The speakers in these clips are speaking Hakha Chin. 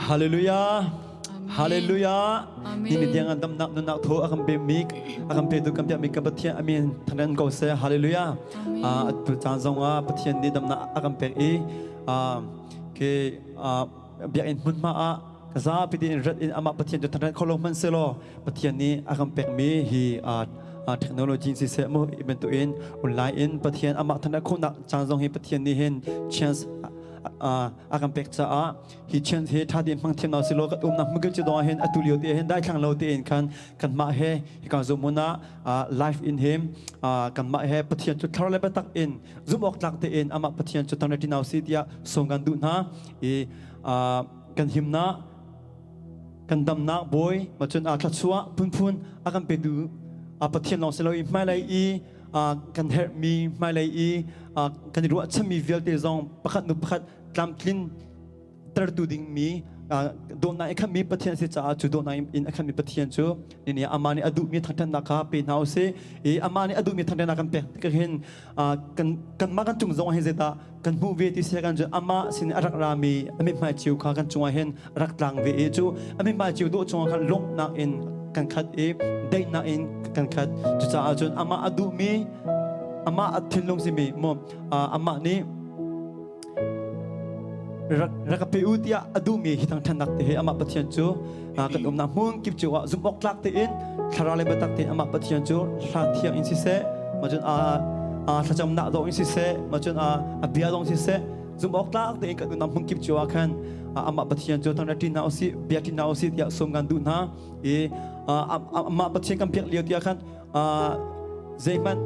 Hallelujah. Hallelujah. Ni ni tiang an damnak nunnak tho a kan pe mi a kan pe tu kan piak mi kan Pathian amin thanan ko seh. Hallelujah. Atu caan zong ah Pathian nih damnak a kan pek i ke biakinn hmunhma ah zapi tein rat in amah Pathian cu thanan kho lo hmanh selaw Pathian nih a kan pek mi hi technology siseh mu bantuk in online in Pathian amah thanan khawhnak caan zong hi Pathian nih hin chance a kan pek caah hi chance hi tha tein hmang thiam hna selaw kan umnak hmun cu dong hin atu lio te hin daithlang lo tein khan kanmah he hika zum ah life in him kanmah he Pathian cu thlar le biatak in zumh awk tlak tein amah Pathian cu tang le si tiah sawm kan duh hna i kan himnak kan damnak bawi macun thluachuah phunphun a kan petu Pathian lawng si lo i hmailei i kan herhmi hmailei i kan i ruahchanmi vialte zong pakhat nu pakhat tlamtlin tertu dingmi dawtnak in khatmi Pathian si caah cu dawtnak in a khatmi Pathian cu ni amah nih a duhmi thangṭhatnak kha pe hna usih i amah nih a duhmi thangṭhatnak kan pek tikah hin kan kanmah kan cung zong hin zeidah kan hmuh ve ti si kan cun amah sin a rak rami a mithmai chiu kha kan cungah hin a rak tlang ve i cu a mithmai chiu dawh cungah khan lawmhnak in kan khat i daihnak in kan khat. Cucaah cun amah a duhmi amah a thinlung simi mu amah nih rak ka pe u tiah a duhmi hi thangṭhatnak te hi amah Pathian cu kan umnak hmun kip cio ah zumh awk tlak tein thlarau le biatak tein amah Pathian cu hla thiang in siseh macun thlacamnak dawh in siseh macun a bia dawh in siseh zumh awk tlak tein kan umnak hmun kip cio ah khan amah Pathian cu thangṭhat hna usih bia hna usih tiah sawm kan duh hna i amah Pathian kan biak lio tiah khan zeihmanh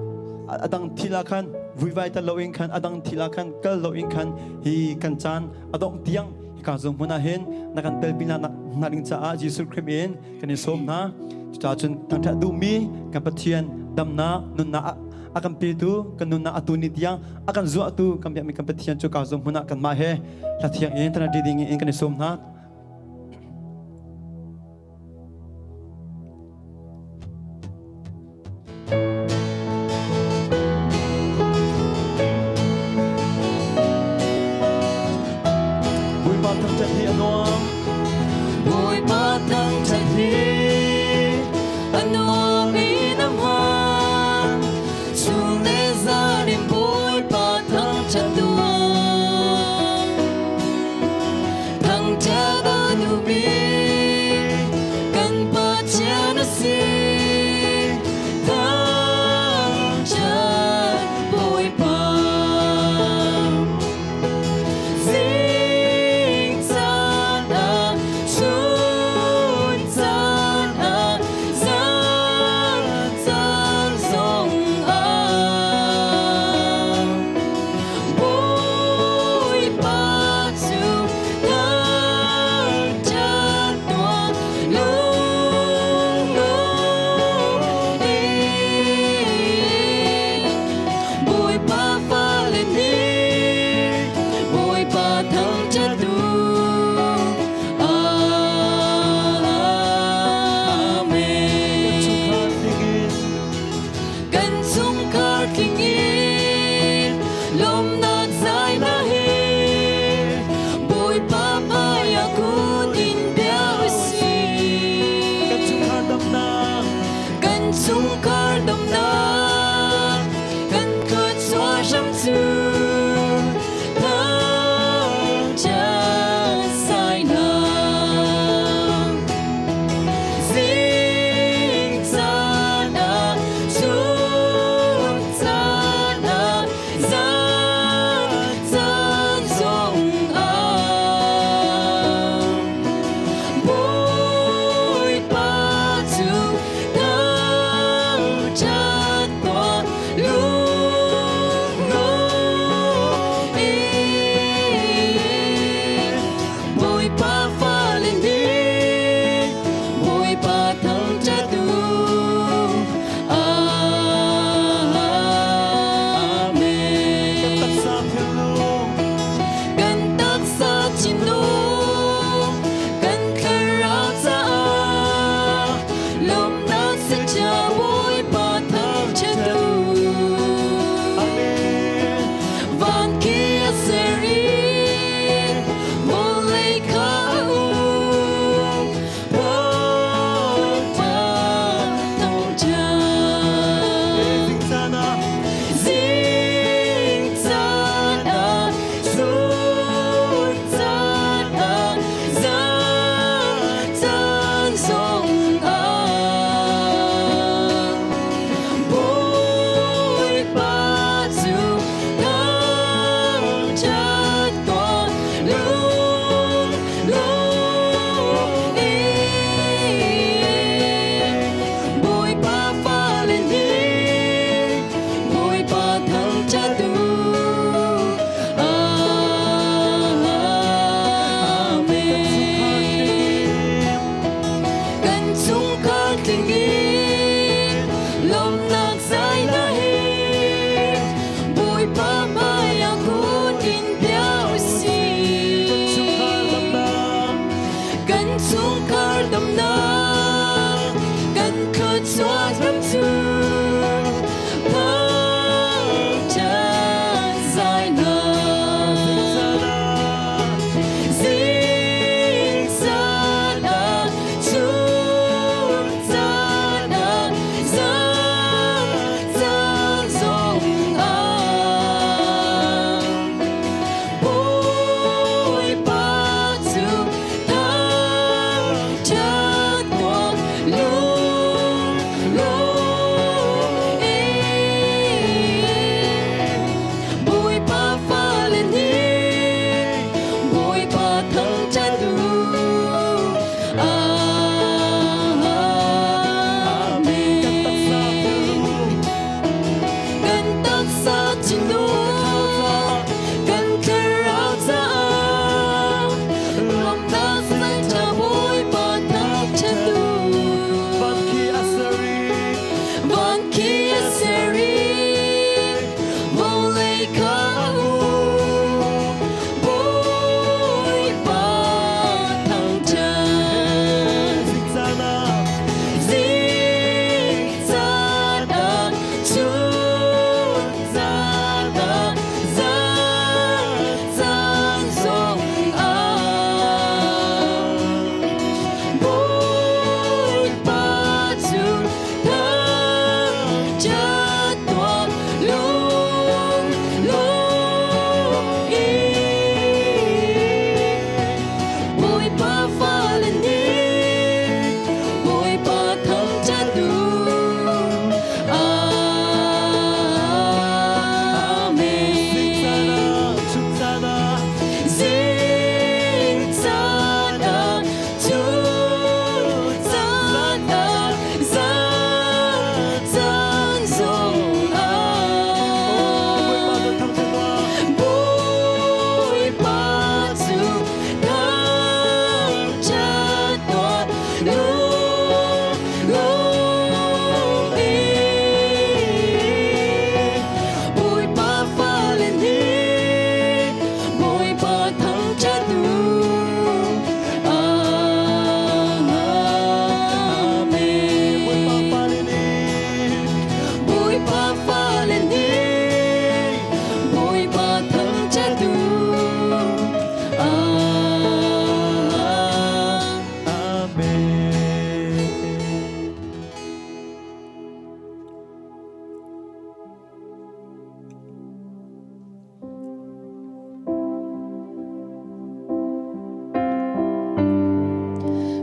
adang thil ah khan vuivai tal loin khan adang thil ah khan kal loin khan hi kan caan a dongh tiang hika zung hmun ah hin na kan telpi na na ding caah Jesuh Christ in kan i sawm hna. Cucaah cun thangṭhat duhmi kan Pathian damnak nunnak a kan petu kan nunnak atu ni tiang a kan zuahtu kan biakmi kan Pathian cu ka zung hmun ah kanmah he hla thiang in thangṭhat ding in kan i sawm hna. Bawipa thangṭhat hi a nuam. Bawipa thangṭhat hi a nuam in a hmaan. Chun le zan in Bawipa thangṭhat tuah. Thangṭhat a duhmi kan Pathian a si. Thangṭhat Bawipa. Zing caan ah chun.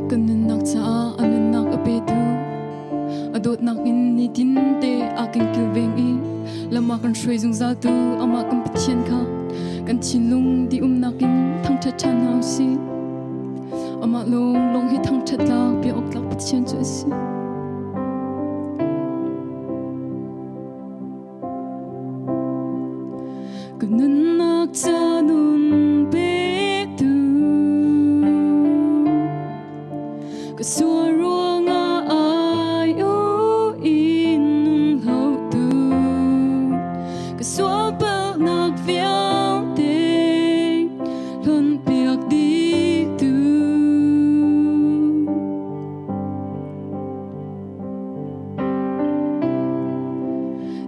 Kan nunnak caah a nunnak a petu a dawtnak in nitin te a kan kilveng i lam a kan hruai zungzaltu amah kan Pathian kha kan thinlung di umnak in thangṭhat ṭhan hna u sih. Amah lawng lawng hi thangṭhat tlak bia awk tlak Pathian cu a si. Ka nunnak ca nun petu Ka sual ruangah ai u in nun hlotu Ka sual palhnak vialte hlonhpiak dihtu.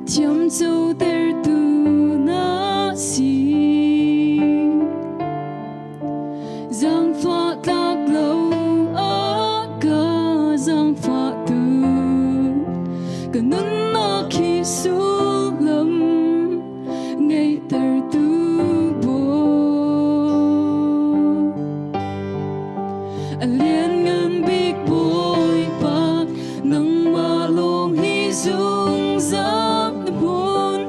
Thiamcotertu na si. Zaangfah tlak lo a ka zaangfahtu. Ka nunnak hi sullam ngeihtertu Bawi. A lianngan bik Bawipa, nangmah lawng hi zungzal na hmun.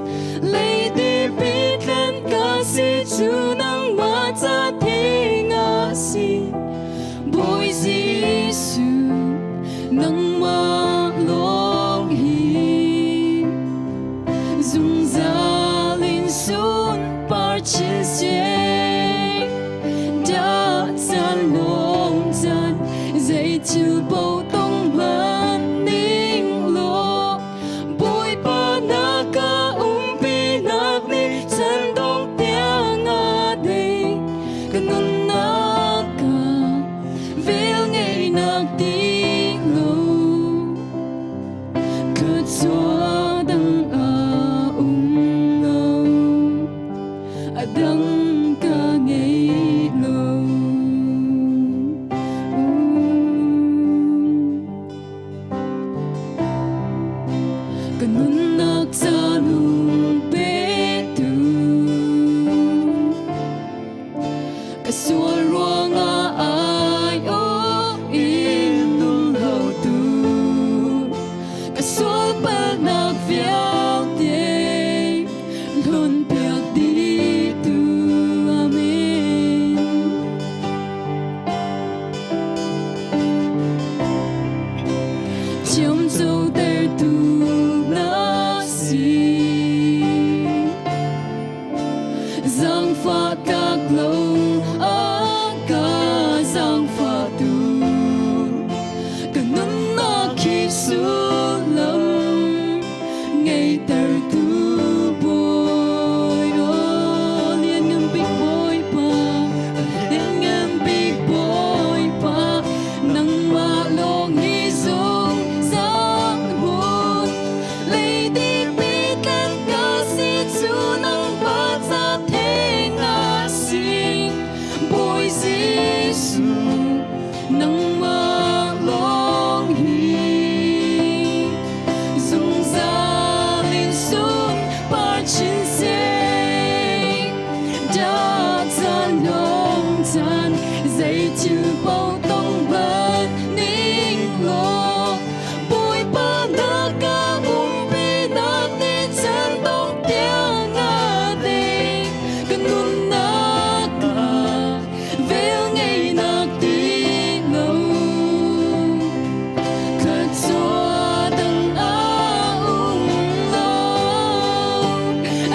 Leidip tlen ka si cu nangmah ca thing a si. Bawi Jesuh, nangmah lawng hi zungzal in sunpar chin seh. Da caan lawng caan zei thil paoh tong hmanh ning law Bawipa na ka umpi nak nih chan dong tiang a dei ka nunnak ka vel ngeihnak ti lo Thluachuah dang a um lo, a dang ka ngei lo. Ka nunnak ca lung petu Ka sual ruangah ai awk in nung hotu Ka sual palhnak vialte hlun piak dih tu. Amen. Thiamcotertu na si. Zaangfah tlak lo a ka zaangfahtu ka nunnak hi sullam ngeitertu Bawi aw lianngan bik Bawipa lianngan bik Bawipa nangmah lawng hi zungzal na hmun Lady Pitlan ka si cu nang pa ca theng a si Bawi Jesuh nangmah lawng hi zungzal in sunpar chin seh da caan lawng caan zei thil paoh tong hmanh ning law Bawipa na ka umpinak nih chan dong tiang a ding ka nunnak ah vel ngeihnak ti lo thluachuah dang a um lo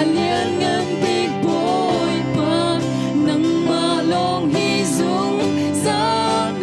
a lianngan bik Bawipa nangmah lawng hi zungzal.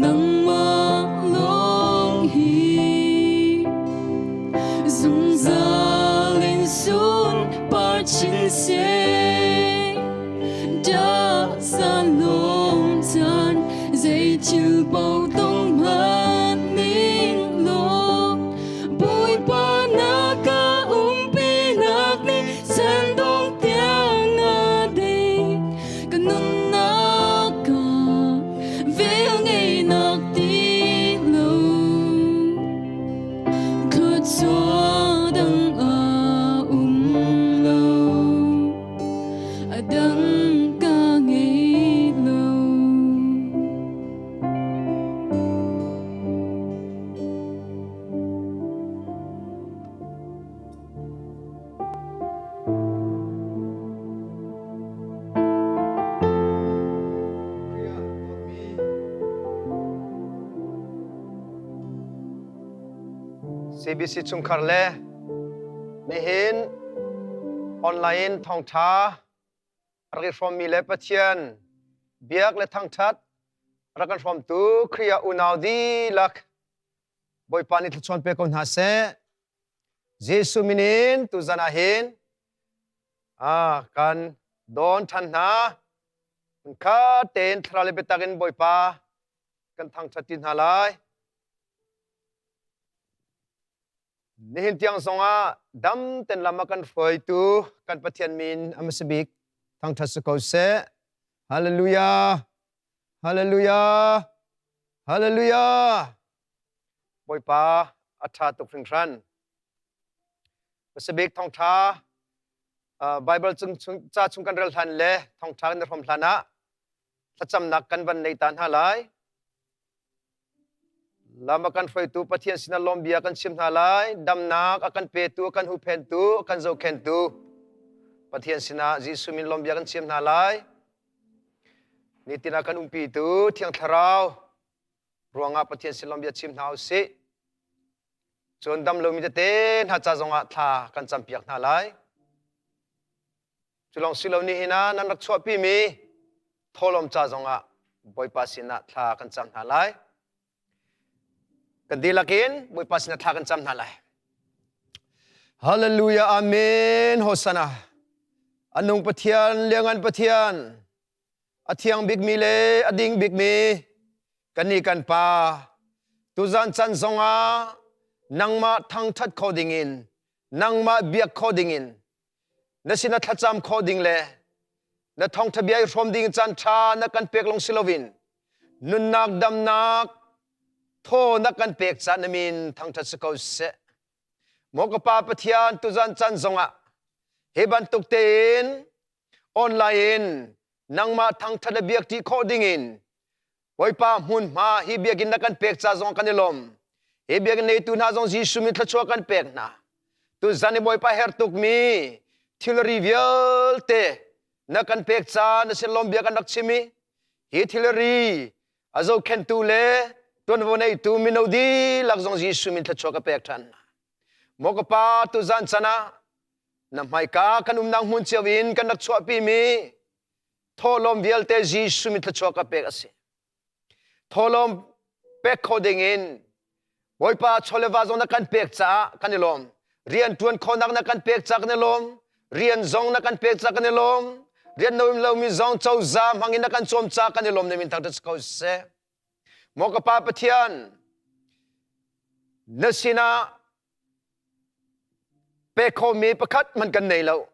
Nangmah lawng hi zungzal in sunpar chin seh. Dah san lawm caan zei thil paoh tong hmanh ning law Bawipa na ka umpinak nih sandong tiang a dei ka nunnak ah vel ngeinak ti lo thluachuah dang a um lo a dang ka ngei lo. CBC chungkhar le nihin online thawngṭha rak i hrawmmi le Pathian biak le thangṭhat rak kan hrawmtu Khrih ah unau dihlak Bawipa nih thluachuan pe ko hna seh. Jesuh min in tuzan ah hin kan dawn ṭhan hna. Hmunkhat tein thlarau le biatak in Bawipa kan thangṭhat ṭi hna lai. Nihin tiang zongah dam ten lam a kan hruaitu kan Pathian min a hmasa bik thangṭhat si ko seh. Hallelujah! Hallelujah! Hallelujah! Bawipa a ṭha tuk hringhran. Hmasa bik thawngṭha Bible chung, chung, ca chung kan rel hlan le thawngṭha kan i hrawm hlan ah thlacamnak kan van nei ta hna lai. Lam a kan hruaitu Pathian sinah lawmbia kan chim hna lai. Damnak a kan petu, a kan huhphentu, a kan zohkhentu Pathian sinah Jesuh min lawmbia kan chim hna lai. Nitin a kan umpitu Thiang Thlarau ruangah Pathian sin lawmbia chim hna u sih. Cun dam lomi tete hna ca zongah thla kan campiak hna lai. Cu lawng si lo nihin ah nan rak chuahpimi thawhlawm ca zongah Bawipa sinah thla kan cam hna lai. Kan dihlak in Bawipa sinah thla kan cam hna lai. Hallelujah, Amen, Hosanna. Anung Pathian, liangan Pathian, a thiang bikmi le a ding bikmi kannih kan Pa, tuzan can zongah nangmah thangṭhat kho dingin, nangmah biak kho dingin, na sinah thlacam khawh ding le na thawngṭha bia i hrawm ding caan ṭha na kan pek lawng si loin nunnak damnak thaw na kan pek caan na min thangṭhat si ko seh. Maw ka Pa Pathian tuzan caan zongah hi bantuk tein online in nangmah thangṭhat le biak ṭi khawh dingin Bawipa hmunhma hi biakinn na kan pek ca zong kan i lawm. Hi biakinn neitu hna zong Jesuh min thluachuah kan pek hna. Tuzan i Bawipa herh tukmi thilri vialte na kan pek ca na sin lawm bia kan rak chim i hi thilri a zohkhenhtu le tuanvo neitu mino dihlak zong Jesuh min thluachuah ka pek ṭhan hna. Maw ka pa tuzan can ah na hmaika kan umnak hmun cio in kan rak chuahpimi thawhlawm vialte Jesuh min thluachuah ka pek a si. Thawhlawm pek kho ding in Bawipa chawleva zong na kan pek caah kan i lawm. Rian ṭuan khawhnak na kan pek caah kan i lawm. Rian zong na kan pek caah kan i lawm. Rian no lomi zong cozah hmang in na kan cawm caah kan i lawm na min thangṭhat si ko seh. Maw ka Pa Pathian, na sinah pek khomi pakhat hmanh kan nei lo.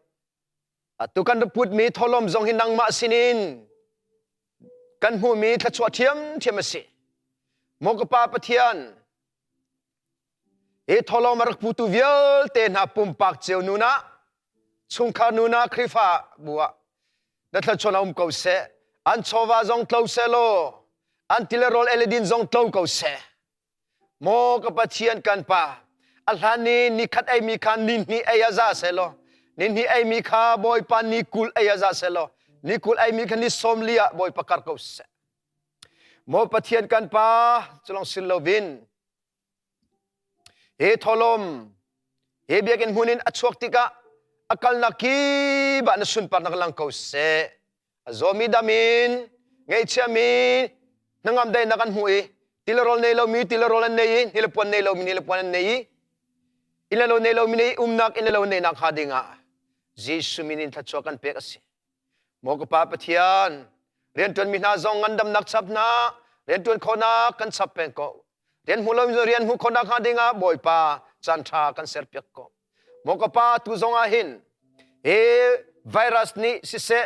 Atu kan rak putmi thawhlawm zong hi nangmah sinin kan hmuhmi thluachuah ṭhiamṭhiam a si. Maw ka Pa Pathian, hi thawhlawm a rak putu vialte hna pumpak cio nun ah, chungkhar nun ah, Khrihfa bu ah na thluachuah um ko seh. An chawva zong tlo seh law, an ti le rawl ei le din zong tlo ko seh. Maw ka Pathian kan Pa, a hlan i nikhat eimi kha ni hnih ei a za seh law, ni hnih eimi kha Bawipa ni 20 ei a za seh law, ni 20 eimi kha ni 40 ah Bawipa kar ko seh. Maw Pathian kan Pa, culong sil loin hi tholom hi biakinn hmun in a chuak tikah a kalnak kip ah na sunparnak lang ko seh. A zawmi dam in, ngaihchiami Hnangam daihnak an hmu i tilarawl nei lomi tilarawl an nei i hnilepuan nei lomi hnilepuan an nei i inn le lo nei lomi nih umnak inn le lo neihnak hnga dingah Jesuh min in thluachuah kan pek a si. Maw ka Pa Pathian, rianṭuanmi hna zong ngandamnak chap hna, rianṭuan khawhnak kan chap peng ko. Rian hmu lomi rian hmuh khawhnak hnga dingah Bawipa caan ṭha kan serpiak ko. Maw ka Pa, tu zong ah hin hi virus nih siseh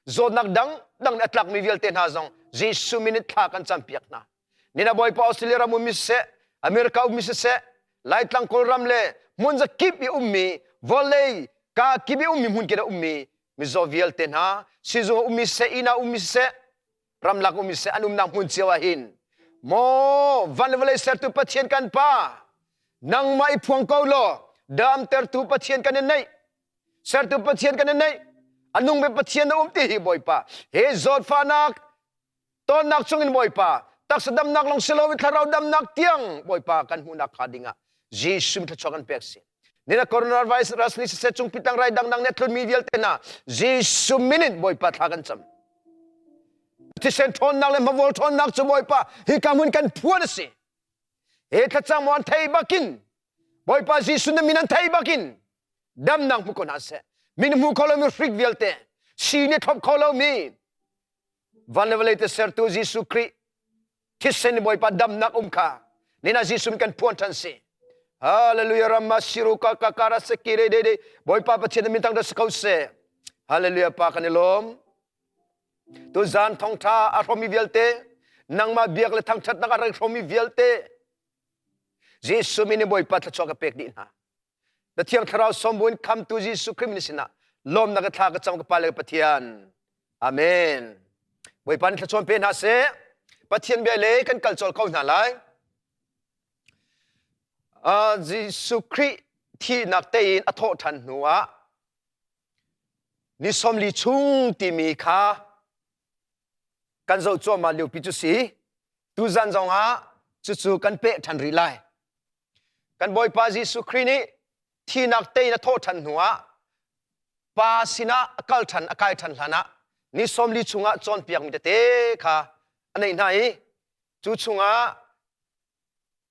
zawtnak dang dang nih a tlakmi vialte hna zong Jesuh min in thla kan campiak hna. Nina Bawipa Australia ram ummi siseh, America ummi siseh, Laitlang Kawlram le hmun zakip i ummi vawlei ka kip i ummi hmun kip a ummi mizaw vialte hna sizung ummi siseh, inn ah ummi siseh, ramlak ummi siseh an umnak hmun cio ah hin maw van le vawlei sertu Pathian kan Pa nangmah i phuang ko law damtertu Pathian kan in neih sertu Pathian kan in neih a nungmi Pathian na um ti hi Bawipa he zawtfahnak tonnak chungin Bawipa taksa damnak lawng si loin thlarau damnak tiang Bawipa kan hmuhnak hnga dingah Jesuh thluachuah kan pek si. Nina coronavirus ni siseh cung pitang rai dangdang nih a tlunmi vialte hna Jesuh min in Bawipa thla kan cam. Thisen ṭhawnnak le hmavol ṭhawnnak cu Bawipa hika hmun kan phuan a si. He thlacam an thei bakin Bawipa Jesuh na min an thei bakin damnak hmu ko hna seh. Min hmu kho lomi hrik vialte, si nih thlop kho lomi van le vawlei te sertu Jesuh Khrih thisen ni Bawipa damnak um kha nina Jesuh kan phuan ṭhan si. Hallelujah ramma siru ka ka kara seki re de de Bawipa Pathian min tang da ko se. Hallelujah pa kan i lawm. Tu zan thongtha a hromi vialte nangmah biak le thangṭhatnak a rak hromi vialte Jesuh min in Bawipa thluachuah ka pek dih hna. Na Thiang Thlarau sawm buin khamtu Jesuh Khrih min sinah lawmnak ka thla ka cam ka Pa le ka Pathian. Amen. Bawipa nih thluachuah pe hna seh. Pathian bia le kan kal cawl ko hna lai. Uh, Jesuh Khrih thihnak tein a thawh ṭhan hnu ah ni 40 chung timi kha kan zoh cuahmah liopi cu si. Tuzan zong ah cucu kan peh ṭhan rih lai. Kan Bawipa Jesuh Khrih nih thinak tein a thawh ṭhan hnuah pa sinah a kal ṭhan a kai ṭhan hlanah ni 40 chungah cawnpiakmi tete kha a neih hna i cu chungah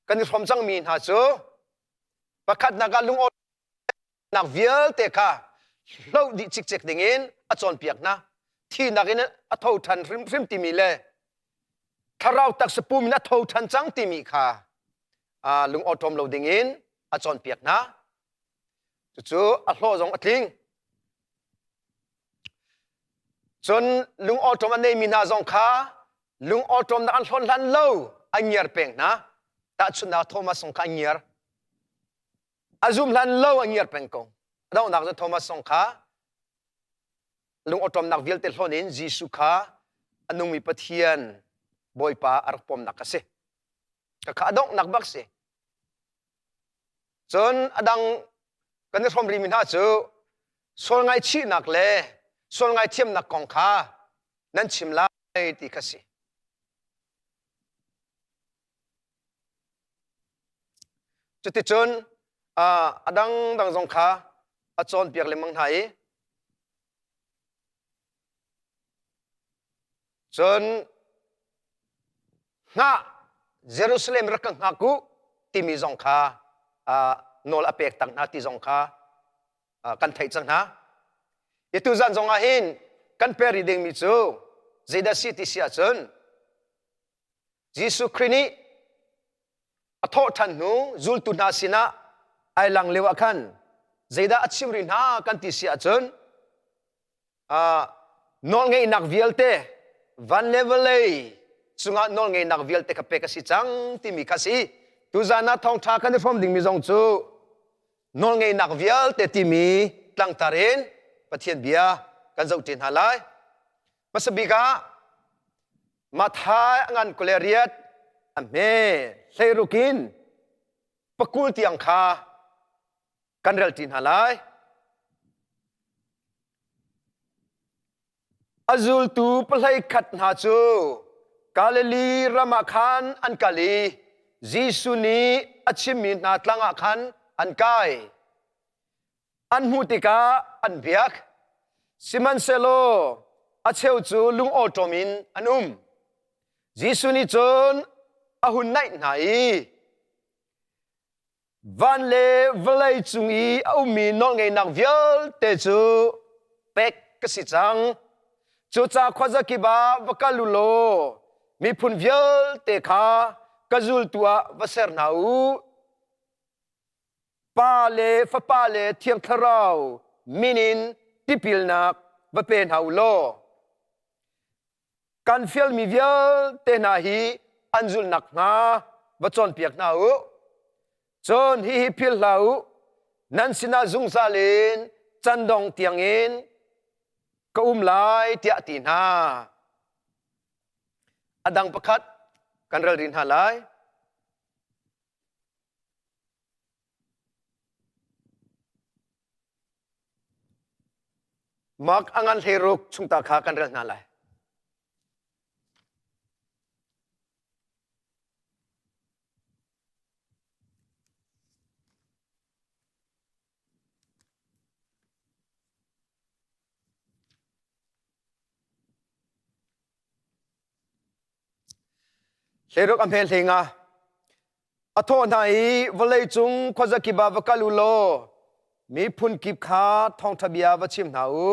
kan i hrawm cangmi hna cu pakhatnak ah lungawnak vialte kha hloh dih cikcek dingin a cawnpiak hna. Thinak in a tho ṭhan hrimhrim timi le thlarau taksa pum in a tho ṭhan cang timi kha lung awṭawm lo dingin a cawnpiak hna. Cucu a hlawh zong a tling. Cun lung awṭawm a neimi hna zong kha lung awṭawmnak an hlawn hlan lo a ngiar peng hna. Tahchunhnak Thomas zong kha a ngiar. A zum hlan lo a ngiar peng ko. A donghnak cu Thomas zong kha lung awṭawmnak vialte hlawn in Jesuh kha a nungmi Pathian Bawipa a rak pawmnak a si. Khakha a donghnak bak si. Cun a dang kan i hrawm rihmi hna cu sual ngaihchihnak le sual ngaithiamnak kong kha nan chim lai ti kha si. Cuticun a dangdang zong kha a cawnpiak lengmang hna i Cun hngah Jerusalem rak ka hngak u timi zong kha nawl a pek tak hna ti zong kha kan theih cang hna. I tuzan zong ah hin kan pe rih dingmi cu zeidah si ti si ahcun Jesuh Khrih nih a thawh ṭhan hnu zultu hna sinah ai lang lio ah khan zeidah a chim rih hna kan ti si ahcun nawlngeihnak vialte van le vawlei cungah nawlngeihnak vialte kha pek a si cang timi kha si tuzan ah thawngṭha kan i hrawm dingmi zong cu nawlngeihnak vialte timi tlangtar in Pathian bia kan zohṭi hna lai hmasa bik ah Matthai a ngan 28 a hme 16 in 20 tiang kha kan relṭi hna lai. A zultu pahlei khat hna cu Galilee ram ah khan an kal i Jesuh nih a chimmi hna tlang ah khan an kai. An hmuh tikah an biak. Sihmanhsehlaw a cheu cu lungawṭawm in an um. Jesuh nih cun a hun naih hna i van le vawlei cung i a ummi nawlngeihnak vialte cu pek ka si cang. Cucaah khuazakip ah va kal u law miphun vialte kha ka zultu ah va ser hna u. Pa le Fapa le Thiang Thlarau min in tipilnak va pe hna u law kan fialmi vialte hna hi an zulh nakhnga va cawnpiak hna u. Cun hihi philh hlah u, nan sinah zungzal in can dong tiangin ka um lai tiah ti hna. A dang pakhat kan rel rih hna lai. Mark a ngan hleiruk chungta kha kan rel hna lai. Hleiruk a hme hleinga a thawh hna i vawleicung khuazakip ah va kal u law miphun kip kha thawngṭha bia va chim hna u.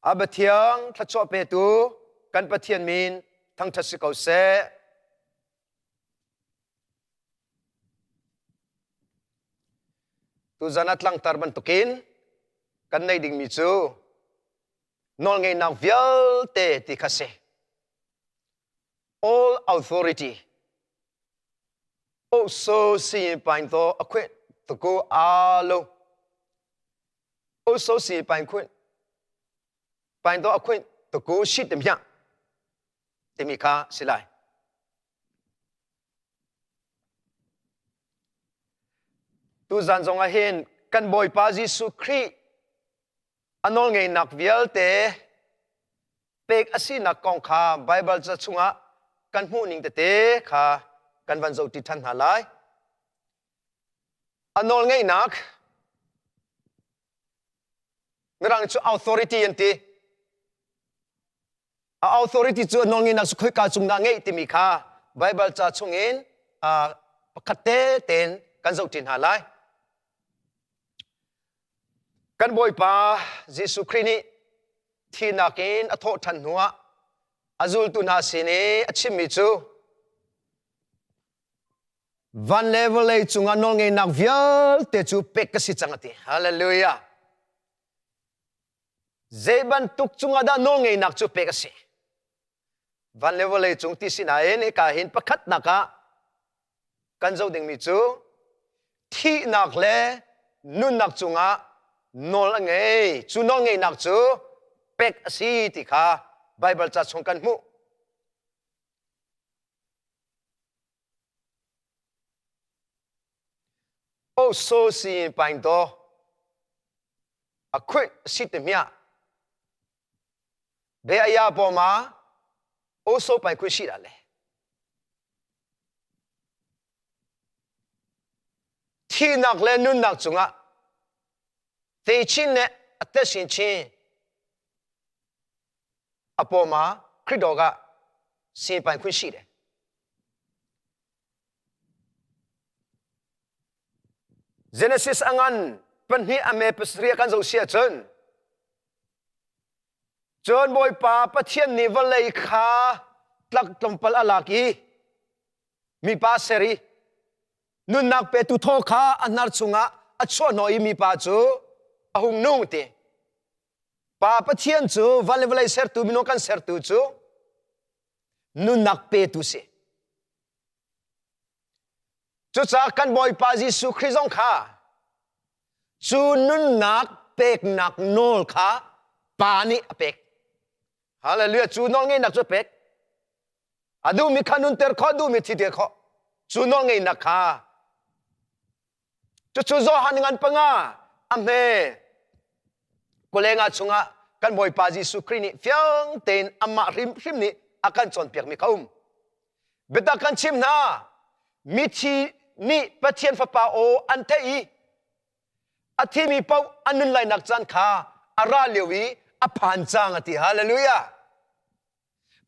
A Pathiang thluachuah petu kan Pathian min thangṭhat si ko seh. Tuzan a tlangtar bantukin kan nei dingmi cu nawlngeihnak vialte ti kha si. All authority. Also si pain to a khwet to ko a lo. Also si pain khwet pain to a khwet to ko shi tem hya timi kha si lai. Tuzan zong ah hin kan Bawipa Jesuh Khrih a nawlngeihnak vialte pek a sinak kong kha Baibal ca chungah kan hmuh ning tete kha kan van zohṭi ṭhan hna lai. A nawlngeihnak Mirang cu authority an ti. A authority cu a nawlngeihnak cu khoika cung dah ngeih timi kha Baibal ca chungin pakhat te tein kan zohṭi hna lai. Kan Bawipa Jesuh Khrih nih thihnak in a thawh ṭhan hnuah a zultu hna sin i a chimmi cu van le vawlei cungah nawlngeihnak vialte cu pek ka si cang a ti. Hallelujah. Zei bantuk cungah dah nawlngeihnak cu pek a si? Van le vawlei cung ti si nain hika hin pakhatnak ah kan zoh dingmi cu thihnak le nunnak cungah nawl a ngei. Cu nawlngeihnak cu pek a si ti kha Baibal ca chung kan hmuh. Oh so si paing to a khwit si te mia be aya po ma o so pai khwit si da le thihnak le nunnak cungah techin le a te sin chin အပေါ်မှာခရစ်တော်ကရှင်ပိုင်ခွင့်ရှိတယ် Genesis a ngan pahnih a me pasarih kan zoh si ahcun cun Bawipa Pathian nih vawlei kha tlak tlawmpal a lak i mipa ser i nunnak petu thaw kha a hnar chungah a chuahhnawh i mipa cu a hung nung ti Pa Pathian cu van le vawlei sertu minung kan sertu cu nunnak petu si. Cucaah kan Bawipa Jesuh Khrih zong kha cu nunnak peknak nawl kha Pa nih a pek. Hallelujah cu nawlngeihnak cu a pek. A duhmi kha nunter khawh, duhmi thiter khawh. Cu nawlngeihnak kha Cucu Johan ngan panga a hme kulenga chungah kan Bawipa Jesuh Khrih nih fiang tein amah hrimhrim nih a kan cawnpiakmi kha um. Biatak kan chim hna, mithi nih Pathian Fapa aw an theih i a thimi paoh an nun lainak caan kha a ra lio i a phan cang a ti. Hallelujah!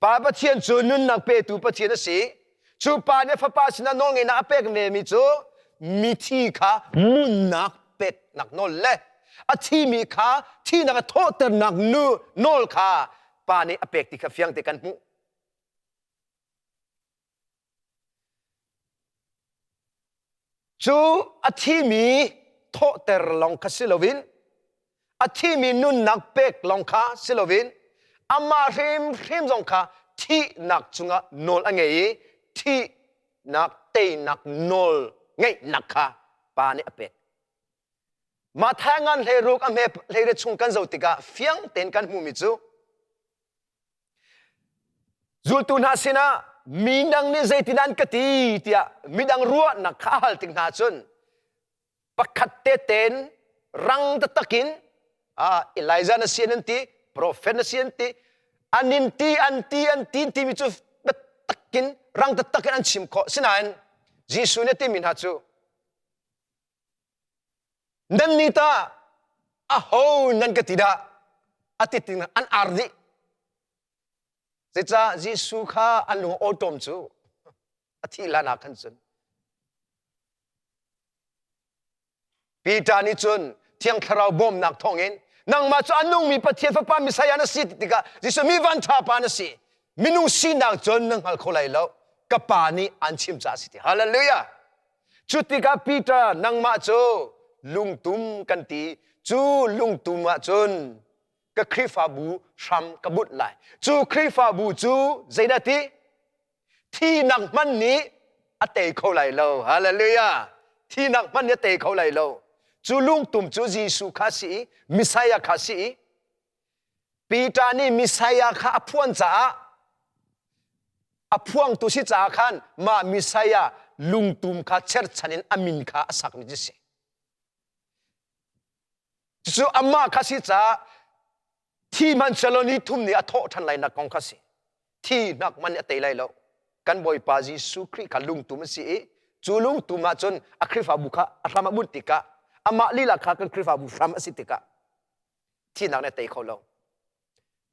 Pa Pathian cu nunnak petu Pathian a si. Cu pa nih fapa sinah nawlngeihnak a pek vemi cu mithi kha nunnak peknak nawl le a thimi kha thihnak a thawhternak nu nawl kha pa nih a pek ti kha fiang te kan hmuh. Cu a thimi thawhter lawng kha si loin a thimi nunnak pek lawng kha si loin amah hrimhrim zong kha thihnak cungah nawl a ngei i thihnak teinak nawl ngeihnak kha Pa nih a pek. Matthai ngan 16 a hme 18 chung kan zoh tikah fiang tein kan hmuhmi cu Zultu hna sinah midang nih zeitin an ka ti tiah midang ruahnak kha a hal tik hna cun pakhat te tein rang taktak in Elijah na si an ti, prophet na si an ti, an in ti, an ti, an ti timi cu biatak in rang taktak in an chim khawh. Sinain Jesuh nih a timi hna cu Nan nih tah aho nan ka ti dah? A ti ti an ar dih. Zeicah Jesuh kha an lung awṭawm cu a thih hlan ah khan cun Peter nih cun Thiang Thlarau bawmnak thawngin nangmah cu a nungmi Pathian Fapa Messiah na si ti tikah Jesuh mi vanṭha pa na si. Minung sinak cun na hngal kho lai lo. Ka pa nih an chim caah a si ti. Hallelujah! Cu tikah Peter nangmah cu lungtum kan ti. Cu lungtum ah cun ka Khrihfabu hram ka bunh lai. Cu Khrihfabu cu zeidah ti? Thinak hmanh nih a tei kho lai lo. Hallelujah! Thinak hmanh nih a tei kho lai lo. Cu lungtum cu Jesuh kha si i Messiah kha si i Peter nih Messiah kha a phuan caah a phuangtu si caah khan mah Messiah lungtum kha cherchan in a min kha a sakmi cu si. Cucu amah kha si caah thi hmanh selaw ni thum ni a thawh ṭhan lai nak kong kha si. Thi hnak man a tei lai lo. Kan Bawipa Jesuh Khrih kha lungtum a si i cu lungtum ah cun a Khrihfabu kha a hram a bunh tikah amah lila kha kan Khrihfabu hram a si tikah thihnak nih a tei kho lo.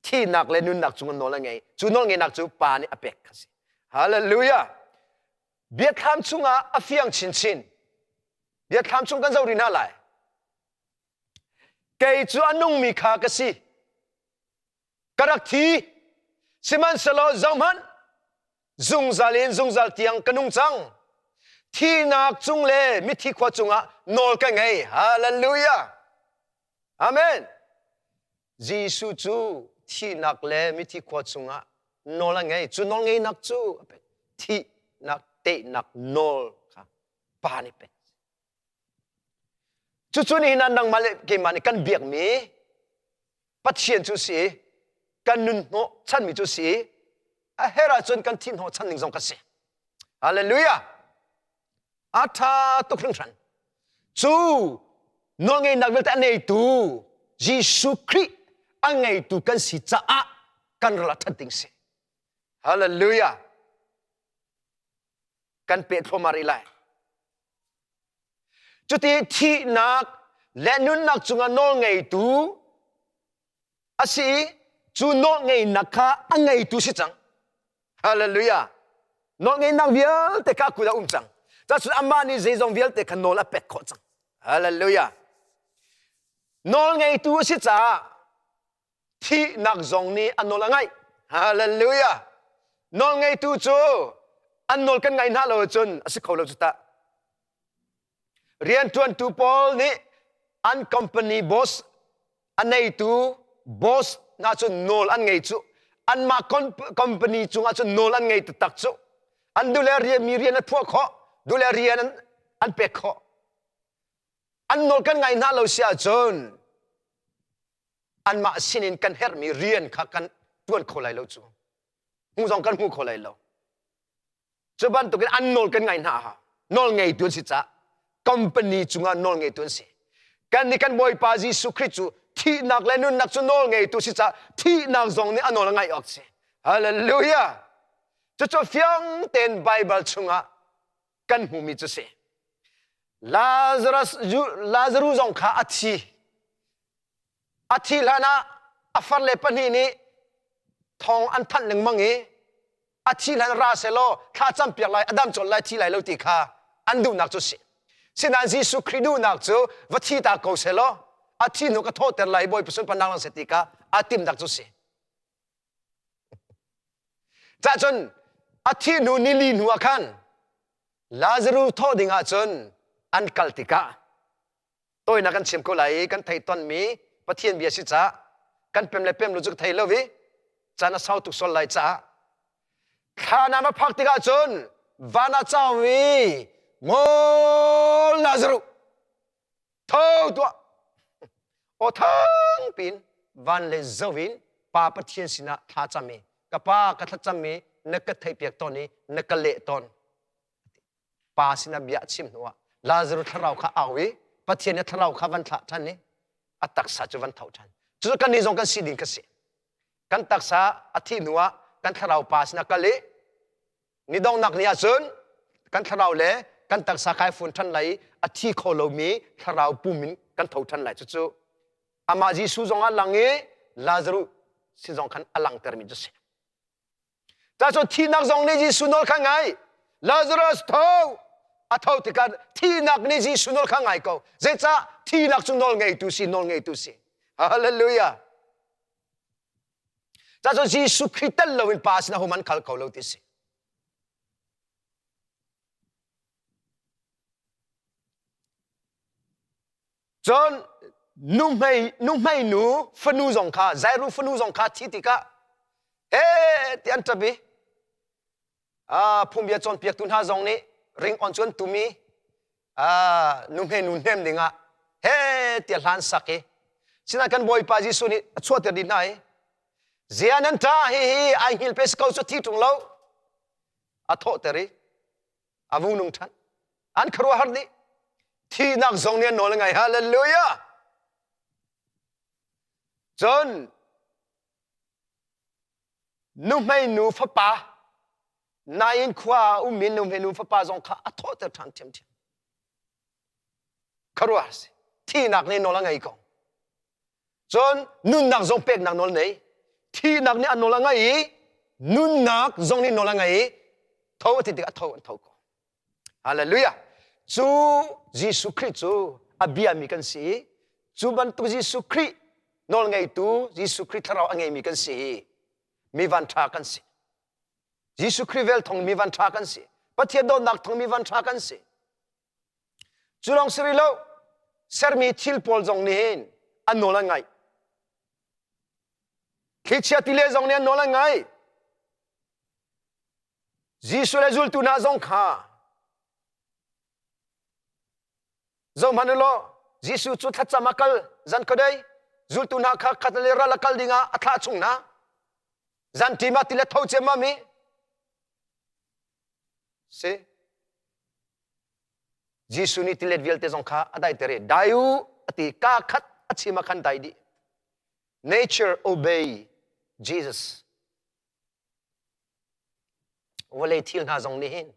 Thihnak le nunnak cung nawl a ngei. Cu nawl ngeihnak cu Pa nih a pek kha si. Hallelujah! Biathlam chungah a fiang chinchin. Biathlam chung kan zoh rih hna lai. Kei cu a nungmi kha ka si. Ka rak thi. Sihmanhsehlaw zohhmanh, zungzal in zungzal tiang ka nung cang. Thihnak cung le mithi khua cungah nawl ka ngei. Hallelujah! Amen. Jesuh cu thihnak le mithi khua cungah nawl a ngei. Cu nawl ngeihnak cu thihnak tehnak nawl kha Pa nih pek. Cucu nihin ah nangmah le keimah nih kan biakmi Pathian cu si i kan nun hnawh chanmi cu si i a herh ahcun kan thih hnawh chan ding zong ka si. Hallelujah! A ṭha tuk hringhran. Cu nawlngeihnak vialte a neitu Jesuh Khrih a ngeitu kan si caah kan ral a ṭhat ding si. Hallelujah! Kan peh thluahmah rih lai. Cuti thihnak le nunnak cungah nawlngeitu a si i cu nawlngeihnak kha a ngeitu si cang. Hallelujah. Nawlngeihnak vialte kha a kut ah um cang. Cun amah nih zeizong vialte kha nawl a pek khawh cang. Hallelujah. Nawlngeitu a si caah thihnak zong nih a nawl a ngaih. Hallelujah. Nawlngeitu cu an nawl kan ngaih hna lo ahcun a si kho lo cu tah. Rianṭuantu pawl nih an company boss a neitu boss hna cu nawl an ngei cu anmah company cungah cun nawl an ngei taktak cu an duh le rian mi rian an phuah khawh duh le rian an pek khawh an nawl kan ngai hna lo si ahcun anmah sinin kan herhmi rian kha kan ṭuan kho lai lo cu hmu zong kan hmu kho lai lo Cu bantukin an nawl kan ngaih hna a hau. Nawl ngeitu an si caah company cungah nawl ngeitu an si. Kan nih kan Bawipa Jesuh Khrih cu thihnak le nunnak cu nawl ngeitu si caah thihnak zong nih a nawl a ngaih awk si. Hallelujah! Cucu fiang tein Baibal chungah kan hmumi cu si. Lazarus, Lazarus zong kha a thi. A thi hlan ah a farle pahnih nih Thong an thanh lengmang i a thi hlan ra selaw thla cam piak lai a dam colh lai thi lai lo ti kha an duhnak cu si. Sinain Jesuh Khrih duhnak cu va thi ta ko selaw a thi hnu ka thawhter lai Bawipa sunparnak lang seh ti kha a timnak cu si. Cah cun a thi hnu nili hnu ah khan Lazarus thawh ding ah cun an kal tikah tawinak kan chim ko lai i kan theih tonmi Pathian bia si caah kan pem le pem lu cu ka thei lo i caan a sau tuk sual lai caah thla na va phak tikah cun van ah cau i ngol Lazarus tho tuah aw thang pin van le zo in pa Pathian sinah thla cam i ka pa ka thlacam i na ka theihpiak tawn i na ka leh tawn pa sinah bia a chim hnuah Lazarus thlarau kha au i Pathian nih thlarau kha van thlah ṭhan i a taksa cu van tho ṭhan. Cucu kannih zong kan si ding ka si. Kan taksa a thih hnuah kan thlarau pa sinah kal i ni donghnak ni ahcun kan thlarau le kan taksa kai fun ṭhan lai i a thi kho lomi thlarau pum in kan tho ṭhan lai. Cucu amah Jesuh zong a lang i Lazarus sin zong khan a langhtermi cu si. Cun thihnak zong nih Jesuh nawl kha ngai. Lazarus tho! A tho tikah thihnak nih Jesuh nawl kha ngai ko. Zeicah thihnak cu nawl ngeitu si, nawl ngeitu si. Hallelujah. Cun Jesuh Khrih tel loin Pa sinah hum an khal kho lo ti si. Cun nuhmei nuhmei nu fanu zong kha Jairu fanu zong kha thi tikah he ti an ṭap i phungbia cawnpiaktu hna zong nih ring on cu an tum i nuhmei nu hnem dingah he ti a hlan sak i sinain kan Bawipa Jesuh nih a chuahter dih hna i zia nan ṭa hihi ai hngil pe si ko cu thi ṭung lo a thawhter i a vung nung ṭhan an khuaruahhar dih thihnak zong nih an nawl ngai hallelujah cun nuhmei nu fapa nain khua ah ummi nuhmei nu fapa zong kha a thawhter ṭhan ṭhiamṭhiam khuaruahhar si thihnak nih nawl a ngei ko Cun nunnak zong peknak nawl nei. Thihnak nih a nawl a ngei i nunnak zong nih nawl a ngei i tho a ti tikah tho an tho ko. Hallelujah. Cu Jesuh Khrih cu a biami kan si i cu bantuk Jesuh Khrih nawl ngeitu Jesuh Khrih thlarau a ngeimi kan si i mi van ṭha kan si. Jesuh Khrih vel thong mi van ṭha kan si. Pathian dawtnak thong mi van ṭha kan si. Cu lawng si rih lo, sermi thil pawl zong nih hin an nawl an ngaih. Thlichia tile zong nih an nawl an ngaih. Jesuh le zultu hna zong kha zohhmanh u law Jesuh cu thlacam a kal zan khuadei zultu hna kha khat le ral a kal dingah a thlah chung hna zan ṭim ah tile tho ciammam i Si. Jesuh nih tilet vialte zong kha a daiter i dai u a ti ka khat a chim ah khan dai dih. Nature obey Jesus. Vawlei thil hna zong nih hin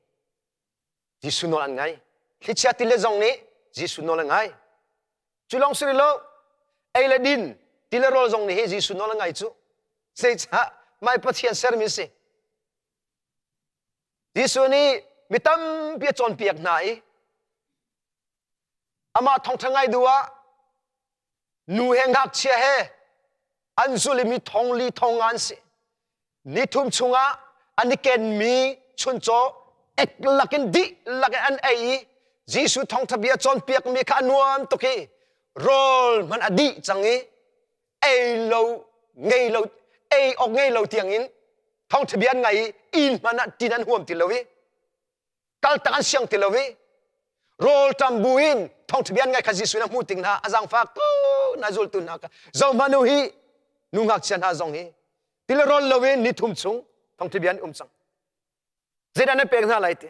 Jesuh nawl an ngai. Thlichia tilet zong nih Jesuh nawl an ngai. Cu lawng si lo, ei le din, ti le rawl zong nih hi Jesuh nawl an ngai cu. Zeicah mai Pathian sermi si. Jesuh nih mi tampi a cawnpiak hna i amah thawngṭha ngai duh ah nu he ngakchia he an zul i mi thong li thong nga an si. Nithum chungah an i kenmi chuncaw ek lakin dihlak in an ei i Jesuh thawngṭha bia cawnpiakmi kha a nuam tuk i rawl hmanh a dih cang i ei lo ngei lo ei awk ngei lo tiangin thawngṭha bia an ngai i inn hmanh ah ṭin an huam ti lo i kaltak an siang ti lo i rawlṭam bu in thawngṭha bia an ngai kha Jesuh nih a hmuh tik hna a zaangfak ko na zultu hna kha zohhmanh u hi nu ngakchia hna zong hi ti le rawl loin ni thum chung thawngṭha bia an um cang zeidah nan pek hna lai ti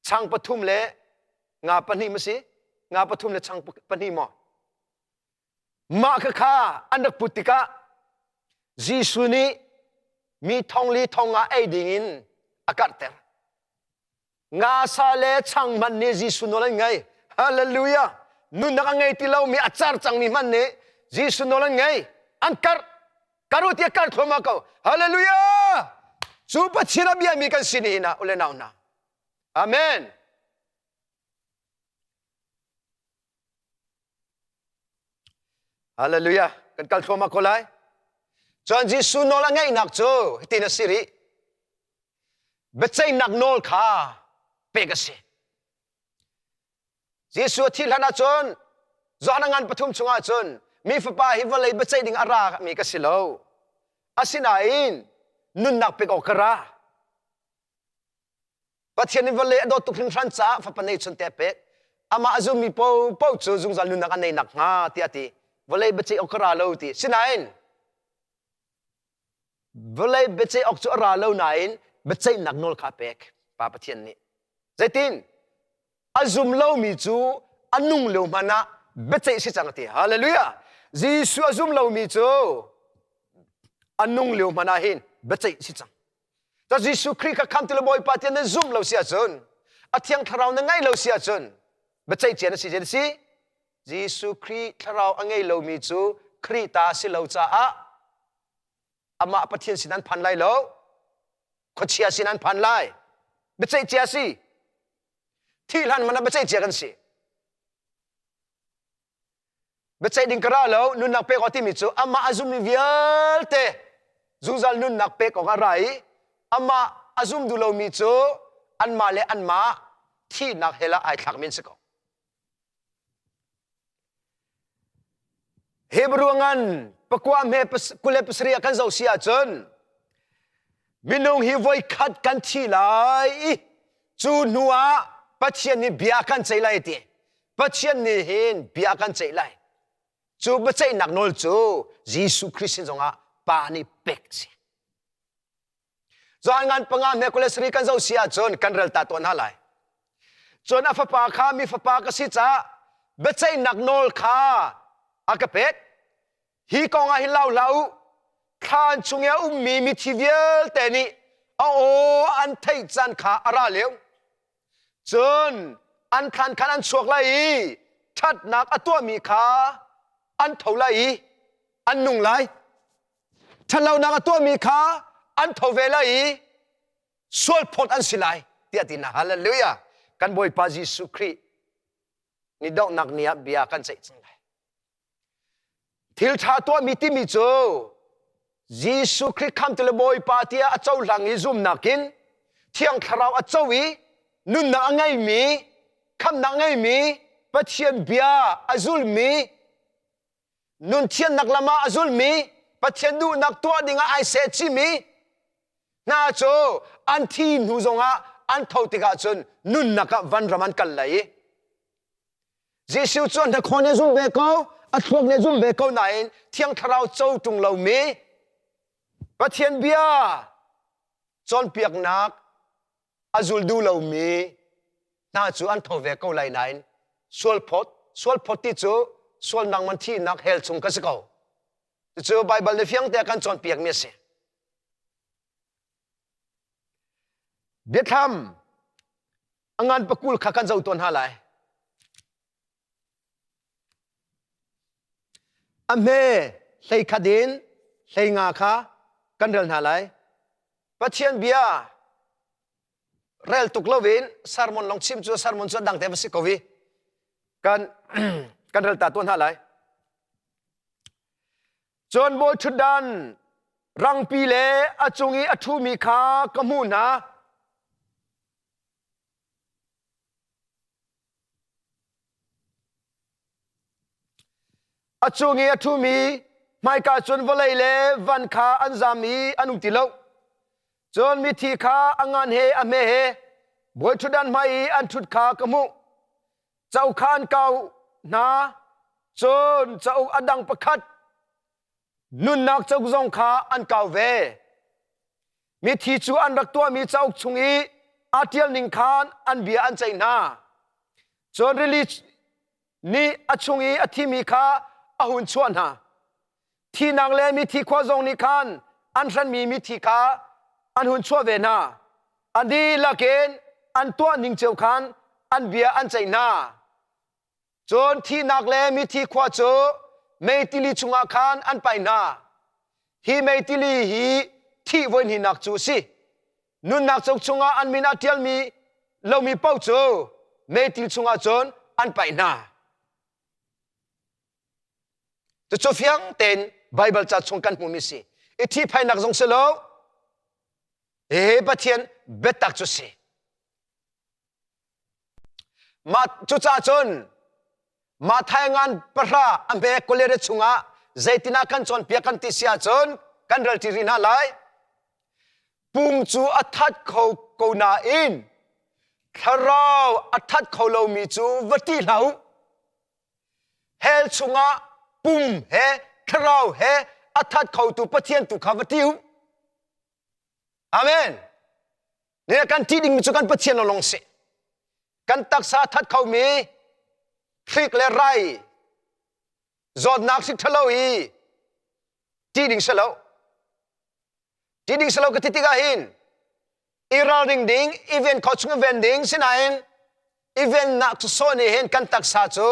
chang pathum le nga pahnih ma si nga pathum le chang pahnih maw Mah khakha an rak put tikah Jesuh nih mi thong li thong ah ei dingin a karhter. Nga sa le chang hmanh nih Jesuh nawl an ngei. Hallelujah! Nunnak a ngei ti lomi a car cangmi hmanh nih Jesuh nawl an ngei. An karh. Kar u tiah kar thluahmah ko. Hallelujah! Cu Pathian a biami kan si nihin ah ule nau hna. Amen. Hallelujah. Kan kal thluahmah ko lai. Cun Jesuh nawl a ngeihnak cu hitin a si rih. Biaceihnak nawl kha pek a si. Jesuh a thih hlan ahcun Johan a ngan pathum chungah cun mi fapa hi vawlei biaceih ding a ra mi ka si lo. Asinain nunnak pek awk ka ra. Pathian nih vawlei a dawt tuk hringhran caah fapa neihchun te a pek. Amah a zummi paohpaoh cu zungzal nunnak an nei nakhnga tiah a ti. Vawlei biaceih awk ka ra lo ti. Sinain vawlei biaceih awk cu a ra lo nain biaceihnak nawl kha a pek Pa Pathian nih. Zeitin? A zum lomi cu a nung lio hmanh ah biaceih si cang a ti. Hallelujah! Jesuh a zum lomi cu a nung lio hmanh ah hin biaceih si cang. Ta Jesuh Khrih kha khamtu le Bawipa tiah na zumh lo si ahcun a Thiang Thlarau na ngeih lo si ahcun biaceih cia na si zei na si? Jesuh Khrih Thlarau a ngei lomi cu Khrih ta a si lo caah amah Pathian sin an phan lai lo. Khuachia sin an phan lai. Biaceih cia si. Thih hlan man ah biaceih cia kan si. Biaceih ding ka ra lo, nunnak pek awk timi cu amah a zummi vialte zungzal nunnak pek awk a ra i amah a zum duh lomi cu anmah le anmah thihnak hell ah ai thlakmi an si ko. Hebrew ngan pakua hme 27 ah kan zoh si ahcun minung hi voikhat kan thi lai i cu hnu ah Pathian nih bia kan ceih lai ti. Pathian nih hin bia kan ceih lai. Cu biaceihnak nawl cu Jesuh Khrist sin zongah Pa nih pek a si. Johan ngan panga hme 27 kan zoh si ahcun kan rel ta tawn hna lai. Cun a fapa kha mi fapa ka si caah biaceihnak nawl kha a ka pek. Hi kong ah hin lau hlah u. Thlan chung i a ummi mithi vialte nih a aw an theih caan kha a ra lio. Cun an thlan khan an chuak lai i ṭhatnak a tuahmi kha an tho lai i an nung lai. Ṭhatlonak a tuahmi kha an tho ve lai i sualphawt an si lai tiah ti hna. Hallelujah! Kan Bawipa Jesuh Khrih ni donghnak ni ah bia kan ceih cang lai. Thil ṭha tuahmi timi cu Jesuh Khrih khamtu le Bawipa tiah a cohlang i zumnak in Thiang Thlarau a co i nunnak a ngeimi, khamnak a ngeimi, Pathian bia a zulmi, nun thiannak lam ah a zulmi, Pathian duhnak tuah dingah ai sehchihmi hna cu an thi hnu zongah an tho tikah cun nunnak ah vanram an kal lai i Jesuh cu a hnakhaw nih a zumh ve ko, a thluak nih a zumh ve ko nain Thiang Thlarau co ṭung lomi Pathian bia cawnpiaknak a zul duh lomi hna cu an tho ve ko lai nain sualphawt sualphawt ti cu sualnak man thihnak hell chung ka si ko. Cucu Baibal nih fiang te a kan cawnpiakmi a si. Biathlam a ngan pakul kha kan zoh tawn hna lai. A hme hlei khat in hlei nga kha kan rel hna lai. Pathian bia rel tuk loin sermon long chim cu sermon cu dang te va si ko i kan kan rel ta tawn hna lai. Cun bawi ṭhutdan rangpi le a cung i a ṭhumi kha ka hmuh hna. A cung i a ṭhumi hmaika cun vawlei le van kha an zam i an um ti lo. Cun mithi kha a ngan he a hme he bawi ṭhutdan hmai i an ṭhut kha ka hmuh. Cauk kha an kau hna, cun cauk a dang pakhat nunnak cauk zong kha an kau ve. Mithi cu an rak tuahmi cauk chung i aa ṭial ning khan an bia an ceih hna. Cun rili nih a chung i a thimi kha a hun chuah hna. Thihnak le mithi khua zong nih khan an hranmi mithi kha an hun chuah ve hna. An dihlak in an tuah ning cio khan an bia an ceih hna. Cun thihnak le mithi khua cu mei tili chungah khan an paih hna. Hi meitili hi thih voi hnihnak cu a si. Nunnak cauk chungah an min ah ṭialmi lomi paoh cu meitil chungah cun an paih hna. Cucu fiang tein Baibal ca chung kan hmuhmi si. I ṭhihphainak zong si lo, hihi Pathian biatak cu si. Mah cucaah cun Matthai ngan pahra a hme kolere chungah zeitinah kan cawnpiak kan ti si ahcun kan rel ṭi rih hna lai. Pum cu a that kho ko nain thlarau a that kho lomi cu va ṭih hlah u. Hell chungah pum he thlarau he a that khotu Pathian tu kha va ṭih u. Amen. Ne kan ṭih dingmi cu kan Pathian lawng si. Kan taksa that khomi hrik le rai zawtnak hrik ṭhalo hi ṭih ding si lo. Ṭih ding si lo ka ti tikah hin i ralring ding, i ven kho chung i ven ding sinain i vennak cu sawh nih hin kan taksa cu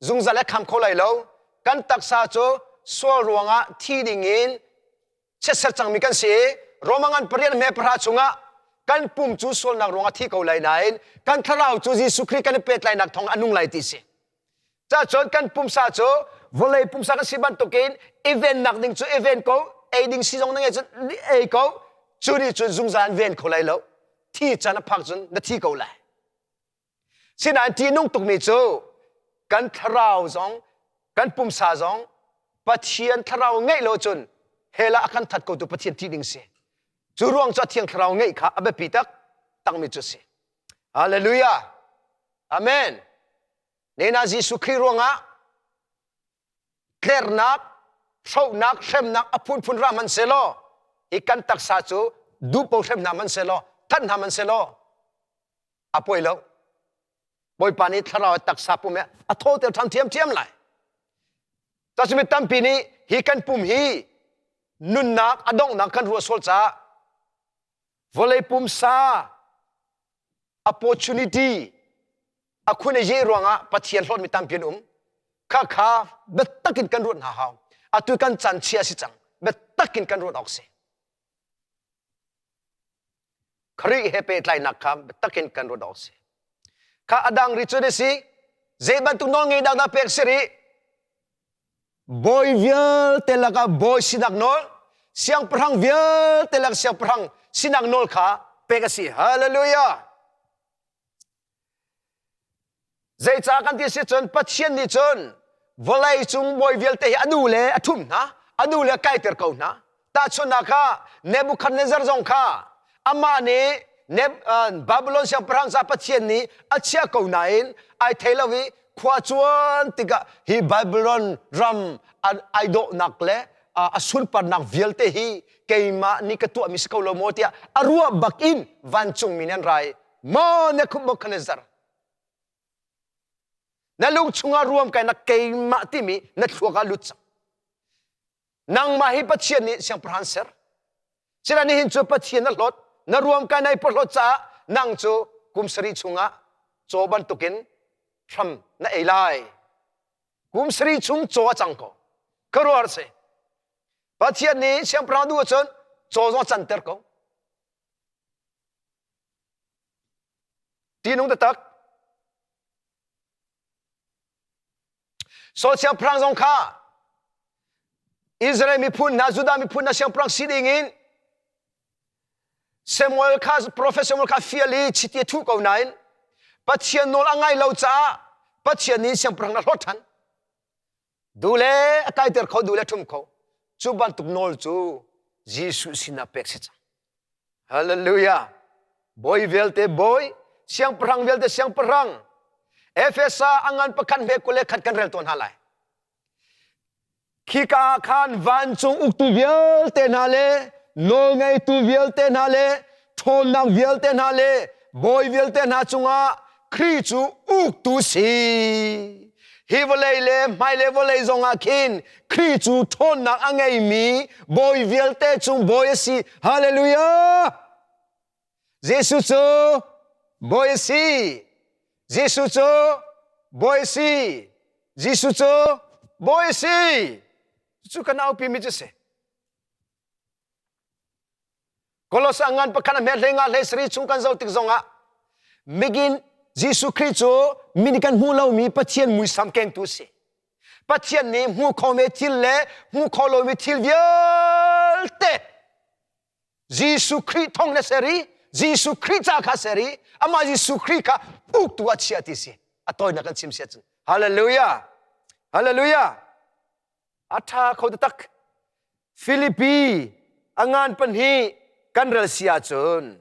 zungzal a kham kho lai lo. Kan taksa cu sual ruangah thi ding in chiatser cangmi kan si i Roma ngan pariat hme pahra chungah kan pum cu sualnak ruangah thi ko lai nain kan thlarau cu Jesuh Khrih kan i pehtlainak thawng a nung lai ti si. Cacun kan pumsa cu vawlei pumsa kan si bantukin i vennak ding cu i ven ko, ei ding si zong na ngei cun ei ko, cu nih cun zungzal an ven kho lai lo. Thi caan a phak cun na thi ko lai. Sinain ṭihnung tukmi cu kan thlarau zong kan pumsa zong Pathian thlarau ngeih lo cun hell ah a kan that kotu Pathian ṭih ding si. Cu ruang cu a thiang thlarau ngeih kha a biapi tak takmi cu si. Hallelujah. Amen. Nena Jesuh Khrih ruangah tlernak, hrohnak, hremnak a phunphun ra hmanhsehlaw hi kan taksa cu duhpo hrem hna hmanhsehlaw that hna hmanhsehlaw a poi lo bawipa nih thlarau taksa pum he a thawter ṭhan ṭhiamṭhiam lai Cacumi tampi nih hi kan pum hi nunnak a donghnak kan ruah sual caah vawlei pumsa opportunity a khun a ye ruangah Pathian hlawtmi tampi an um kha kha biatak in kan ruat hna hau atu kan chan chia si cang biatak in kan ruat awk si Khrih he pehtlainak kha biatak in kan ruat awk si. Kha a dang ri cu si zei bantuk nawl ngei dah dah pek si rih? Bawi vialte lakah bawi sinak nawl, siangpahrang vialte lak siangpahrang sinak nawl kha pek a si. Hallelujah! Zeicah kan ti si cun Pathian nih cun vawlei cung bawi vialte hi a nu le a ṭhum hna, a nu le a kaiter ko hna. Tahchunhnak ah Nebuchadnezzar zong kha amah nih Babylon siangpahrang ca Pathian nih a chiah ko nain ai thei lo i khua cuan tikah hi Babylon ram ai dawhnak le a sunparnak vialte hi keimah nih ka tuahmi si ko lo maw tiah a ruah bak in vancungmi nih an rai maw Nebuchadnezzar Na lung chungah ruam kai na keimah timi na thluak ah lut cang. Nangmah hi Pathian nih siangpahrang ser. Sila nihin cu Pathian na hlawt, na ruam kai nai porhlawt caah nang cu kum sarih chungah caw bantukin hram na ei lai. Kum sarih chung caw a cang ko. Khuaruahhar si. Pathian nih siangpahrang duh ahcun caw zong a canter ko. Ṭihnung taktak. Saul siangpahrang zong kha Israel miphun hna, Judah miphun hna siangpahrang si ding in Samuel kha prophet Samuel kha fial i chiti a thuh ko nain Pathian nawl a ngai lo caah Pathian nih siangpahrang a hlawt ṭhan. Du le a kaiter kho, du le a ṭhum kho. Cu bantuk nawl cu Jesuh sinah pek si cang. Hallelujah. Bawi vialte bawi, siangpahrang vialte siangpahrang. Efesa a ngan pakhat hme kul le khat kan rel tawn hna lai. Khika ah khan vancung uktu vialte hna le nawlngeitu vialte hna le ṭhawnnak vialte hna le bawi vialte hna cungah Khrih cu uktu si. Hi vawlei le hmailei vawlei zongah khin Khrih cu ṭhawnnak a ngeimi bawi vialte cung bawi a si. Hallelujah! Jesuh cu bawi a si. Jesuh cu bawi a si. Jesuh cu bawi a si. Cu kan aupi mi cu si. Kolosa ngan pakhat a hme hlei nga hlei sari chung kan zoh tik zongah migin Jesuh Khrih cu min kan hmu lomi Pathian muisam kengtu si. Pathian nih hmu khomi thil le hmu kho lomi thil vialte Jesuh Khrih thong na ser i Jesuh Khrih ca kha ser i amah Jesuh Khrih kha uktu a chia ti si. A tawinak kan chim sia cun. Hallelujah. Hallelujah. A ṭha kho taktak. Filipi a ngan pahnih kan rel si ahcun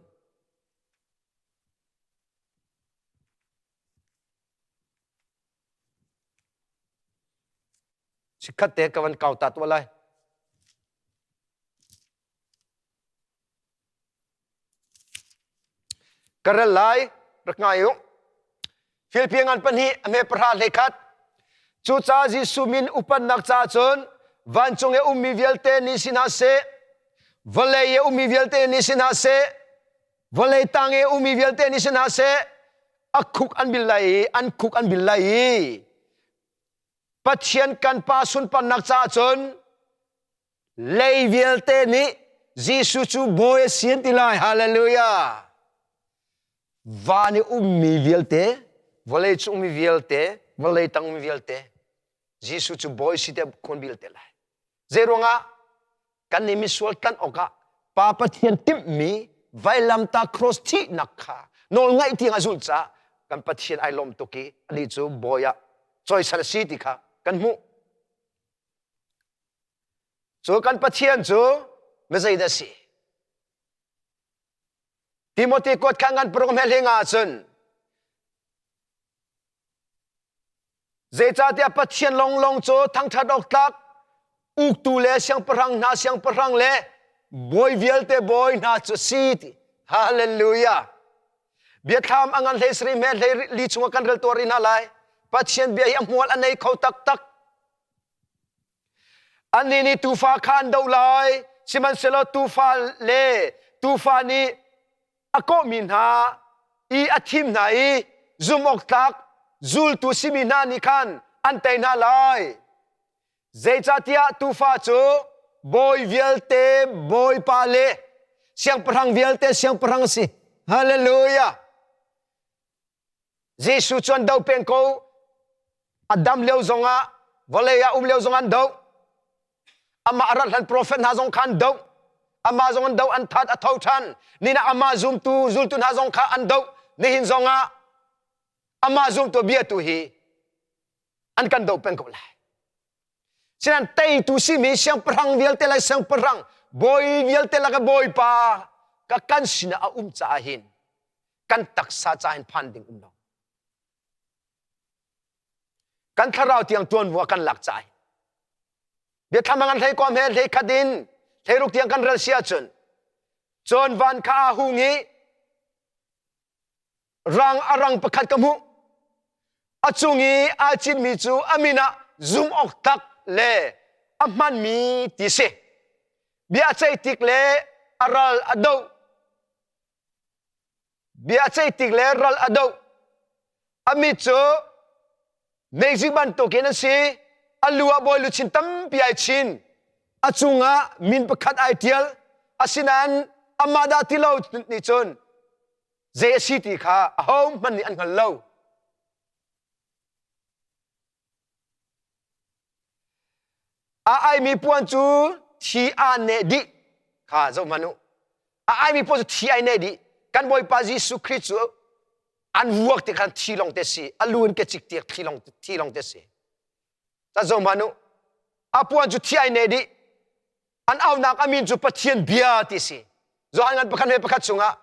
chikkhat te ka van kau ta tuah lai. Ka rel lai, rak ngai u. Filipi ngan pahnih a hme pahra hlei khat. Cucaah Jesuh min upannak caah cun vancung i a ummi vialte nih si hna seh, vawlei i a ummi vialte nih si hna seh, vawlei tang i a ummi vialte nih si hna seh, a khuk an bil lai i an khuk an bil lai i Pathian kan Pa sunparnak caah cun lei vialte nih Jesuh cu Bawi a si an ti lai. Hallelujah! Van i ummi vialte, vawlei cung mi vialte, vawlei tang mi vialte, Jesuh cu Bawi si te khon vialte lai. Zeiruangah kan nih misual tlanh awkah Pa Pathian timhmi vailamta cross thihnak kha nawl ngaih tiang a zulh caah kan Pathian ai lawm tuk i anih cu Bawi ah cawisan a si ti kha kan hmuh. Cu kan Pathian cu mizeidah a si? Timothy kuat kha ngan paruk hme hling ahcun zeicahtiah Pathian longlong cu thangṭhat awk tlak uktu le siangpahrang hna siangpahrang le bawi vialte bawi hna cu si ti hallelujah biathlam a ngan hlei sari hme hlei li chungah kan rel tuar rih hna lai Pathian bia hi a hmual a nei kho taktak Annih nih tuufa kha an doh lai, sihmanhsehlaw tuufa le tuufa nih a kawhmi hna i a thim hna i zumhawktlak zultu simi hna nih khan an tei hna lai. Zeicahtiah tuufa cu bawi vialte bawipa le siangpahrang vialte siangpahrang a si. Hallelujah! Jesuh cu an doh peng ko. A dam lio zongah, vawlei ah um lio zong an doh. Amah a rat hlan profet hna zong kha an doh. Amah zong an doh, an that, a tho ṭhan. Ni ah amah zumtu, zultu hna zong kha an doh. Nihin zongah amah zumtu biatu hi an kan doh peng ko lai. Sinan teitu simi siangpahrang vialte le siangpahrang bawi vialte laka bawipa ka kan sinah a um caah hin kan taksa ca hin phan ding um lo. Kan thlarau tiang tuanvo kan lak caah hin. Biathlam an hlei kom he hlei khat in hlei ruk tiang kan rel si ahcun cun van kha aa hung i Rang a rang pakhat ka hmuh. A cung i aa citmi cu a min ah zumh awk tlak le a hmanmi ti si. Bia a ceih tik le a ral a doh. Bia a ceih tik le ral a doh. A mit cu meizik bantukin an si. A lu ah bawi luchin tampi ai chin. A cungah min pakhat ai ṭial. Asinain amah dah ti lo nih cun zei a si ti kha ahohmanh nih an hngal lo. A aimi puan cu thi aa neh dih kha zoh hmanh u. A aimi puan cu thi ai neh dih. Kan Bawipa Jesuh Khrih cu an vuak ti khan thi lawng te si. A lu in ke cik tiak thi lawng thi lawng te si. Ca zoh hmanh u. A puan cu thi ai neh dih. An aunak a min cu Pathian bia ti si. Johan ngan pakhat he pakhat chungah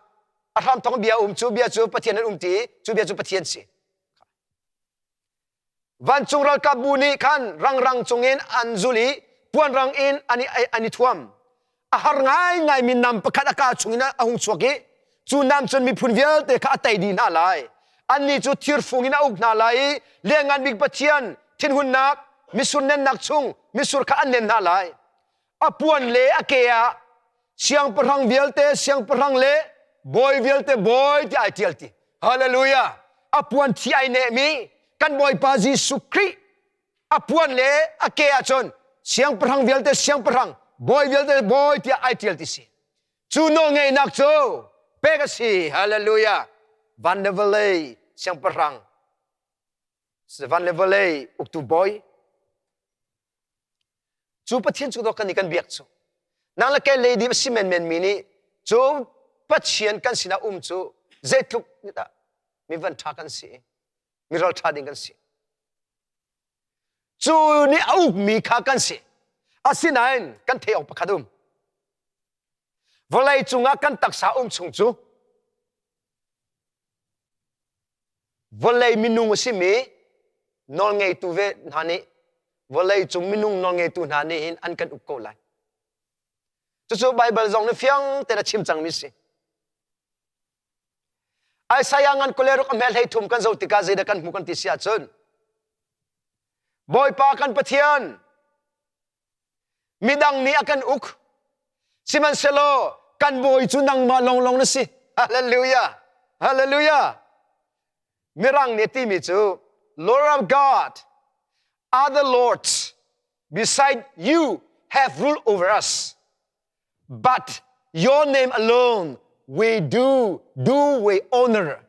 a hramthawk bia um cu bia cu Pathian an um ti cu bia cu Pathian si. Vancung ralkap bu nih khan rangrang cungin an zul i puanrang in an i, an i thuam. A har ngaingaimi nam pakhat a kaa chungin a hung chuak i cu nam cun miphun vialte kha a tei dih hna lai. Annih cu thirfung in a uk hna lai i Lianngan Bik Pathian thinhunnak misur nennak chung misur kha an nen hna lai. A puan le a ke ah siangpahrang vialte siangpahrang le bawi vialte bawi ti ai ṭial ti. Hallelujah! A puan thi ai nehmi kan Bawipa Jesuh Khrih a puan le a ke ah cun siangpahrang vialte siangpahrang bawi vialte bawi tiah ai ṭial ti si. Cu nawlngeihnak cu pek a si. Hallelujah. Van le vawlei siangpahrang van le vawlei uktu bawi cu Pathian cu kan nih kan biak cu nang le kei lei dim a si menmen mi nih cu Pathian kan sinah um cu zeitluk dah mi van ṭha kan si mi ral ṭha ding kan si cu nih a ukmi kha kan si asinain kan theih awk pakhat um vawlei cungah kan taksa um chung cu vawlei minung a simi nawlngeitu ve hna nih vawlei cung minung nawlngeitu hna nih hin an kan uk ko lai cucu Baibal zong nih fiang tein a chim cangmi si Isaiah ngan kuleruk a hmel hlei thum kan zoh tikah zeidah kan hmuh kan ti si ahcun Bawipa kan Pathian midang nih a kan uk sihmanhsehlaw kan bawi cu nangmah lawnglawng na si hallelujah hallelujah mirang nih timi cu Lord of God other lords beside you have rule over us but your name alone we do do we honor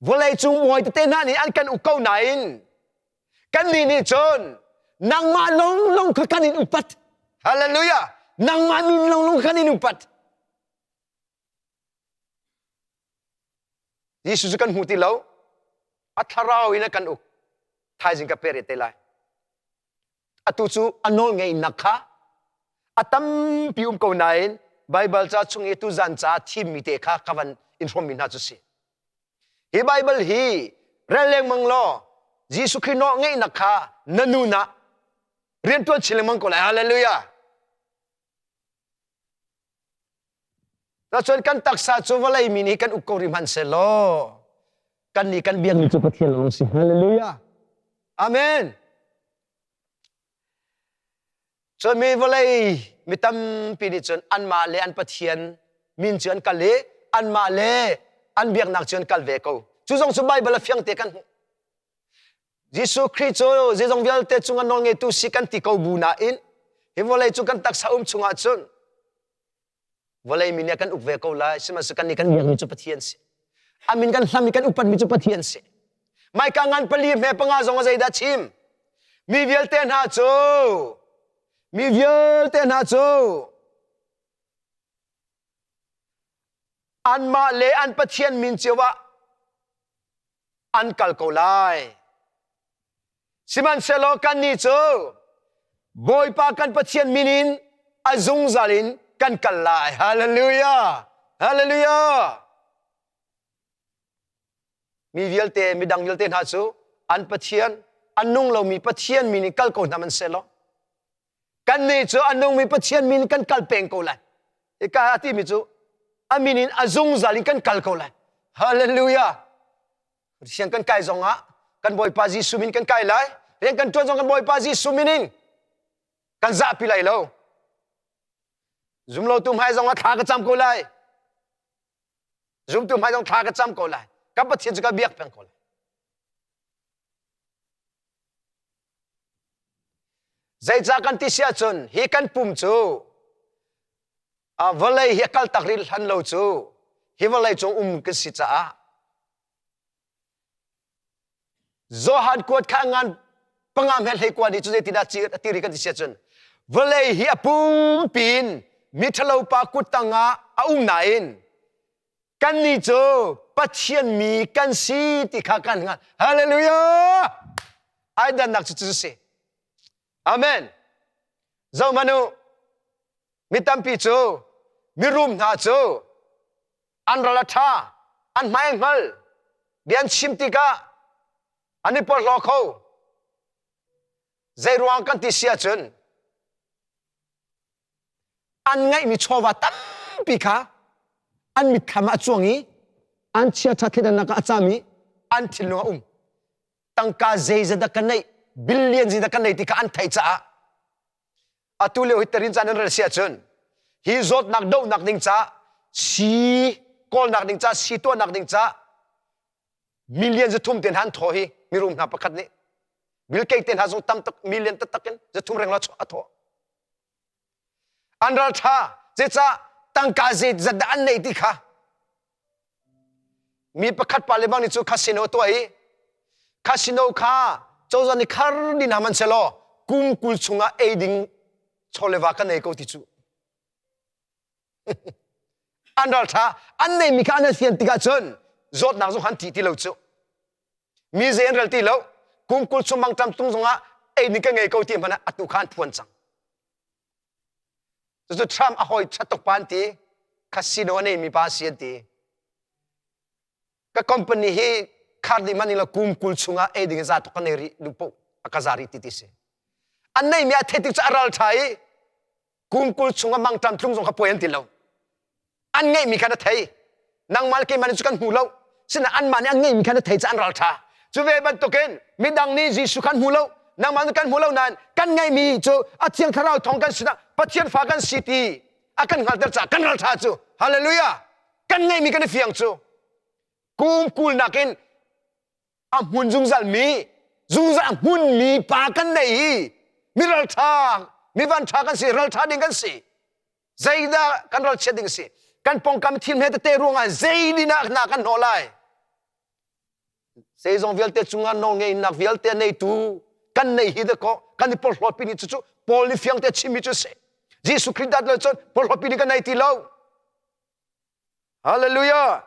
vawlei cung bawi tete hna nih an kan uk ko nain Kannih nih cun nangmah lawnglawng kha kan in upat. Hallelujah! Nangmah min lawnglawng kha kan in upat. Jesuh cu kan hmu ti lo. A thlarau in a kan uk. Thaizing ka pe te lai. Atu cu a nawl ngeihnak kha a tampi um ko nain Baibal ca chung i tuzan ca thimmi te kha ka van in hrawmmi hna cu si. Hi Baibal hi rel lengmang law Jesuh Khrih nawl ngeihnak kha na nun ah rianṭuan chin lengmang ko lai. Hallelujah. Cun kan taksa cu vawlei mi nih kan uk ko rih hmanhsehlaw kan nih kan biakmi cu Pathian lawng si. Hallelujah. Amen. Cun mi vawlei mi tampi nih cun anmah le an Pathian min cu an kal i anmah le an biaknak cu an kal ve ko. Cu zong cu Baibal a fiang te kan hmuh. Jesuh Khrih cu zeizong vialte cungah nawlngeitu si kan ti ko bu nain hi vawlei cu kan taksa um chungah cun vawlei mi nih kan uk ve ko lai sihmanhsehlaw kan nih kan biakmi cu Pathian si a min kan hlam i kan upatmi cu Pathian si Maika ngan pali hme panga zong a zeidah chim mi vialte hna cu mi vialte hna cu anmah le an Pathian min cio ah an kal ko lai Sihmanhsehlaw kannih cu Bawipa kan Pathian min in a zungzal in kan kal lai. Hallelujah! Hallelujah! Mi vialte, midang vialte hna cu an Pathian, an nung lomi Pathian min in kal ko hna man sehlaw kannih cu a nungmi Pathian min in kan kal peng ko lai. Hika a timi cu a min in a zungzal in kan kal ko lai. Hallelujah! Siang kan kai zong ah kan Bawipa Jesuh min kan kai lai. Rian kan ṭuan zong kan Bawipa Jesuh min in kan zahpi lai lo. Zumlotu hmai zong ah thla ka cam ko lai. Zumtu hmai zong thla ka cam ko lai. Kan Pathian cu ka biak peng ko lai. Zeicah kan ti si ahcun hi kan pum cu vawlei hi a kal tak rih hlan lo cu hi vawlei cung um kan si caah Johan kuat kha ngan panga hmel hlei kua nih cu zeitindah a ti ri kan ti si ahcun vawlei hi a pumpi in mi ṭhalo pa kut tangah a um nain kannih cu Pathian mi kan si ti kha kan hngalh. Hallelujah! Ai dannak cu cu si. Amen. Zohhmanh u, mi tampi cu mirum hna cu an ral a ṭha, an hmai an hngal, bia an chim tikah an i porhlaw kho. Zeiruang kan ti si ahcun an ngeihmi chawva tampi kha an mitthlam ah a cuang i an chiaṭha thleidannak ah a cam i an thinlung a um. Tangka zeizat dah ka neih, billion zeizat dah ka nei ti kha an theih caah atu lio hi tarin caan an rel si ahcun hi zawtnak dohnak ding ca sii kawlnak ding ca sii tuahnak ding ca million zathum te hna an thaw hi mirum hna pakhat nih Bill Gates te hna zong tam tuk million taktak in zathum reng la a thawh an ral ṭha zeicah tangka zeizat dah an neih ti kha mi pakhat pa le bang nih cu casino tuah i casino kha cozah nih khar din hna selaw kum 20 chungah ei ding chawleva ka nei ko ti cu an ralṭha an neimi kha an fian tikah cun zawtnak zong han ti ti lo cu mi zei an ral ti lo kum 20 chung mangṭam tung zongah ei ding ka ngei ko ti hmanh ah atu kha an phuan cang Cucu Trump a hawi ṭha tuk pa an ti. Casino a neimi pa a si an ti. Ka company hi khar dih man in la kum 20 chungah ei ding za tuk ka nei rih duh poh a ka za rih ti ti si. An neimi a theih tik cu a ral ṭha i kum 20 chungah mangṭam tlung zong kha puai an ti lo. An ngeihmi kha na thei. Nangmah le keimah nih cu kan hmu lo. Sinain anmah nih an ngeihmi kha na thei caah an ral ṭha. Cu ve bantukin midang nih Jesuh kha an hmu lo. Nangmah nih kan hmu lo nain kan ngeihmi cu a Thiang Thlarau thawng kan sinah Pathian fa kan si ti a kan hngalhter caah kan ral ṭha cu. Hallelujah! Kan ngeihmi kan i fiang cu. Kum 20 nakin a hmun zungzal mi zungzal a hmunmi pa kan nei hi mi ralṭha mi vanṭha kan si ralṭha ding kan si zeidah kan ralchiat ding si kan pongkam thil hme tete ruangah zei dinah hna kan hnawh lai zeizong vialte cungah nawlngeihnak vialte neitu kan nei hi dakaw kan i porhlawt pi ni cu Paul nih fiang te chimmi cu si Jesuh Khrih dat lo cun porhlawt pi ni kan nei ti lo Hallelujah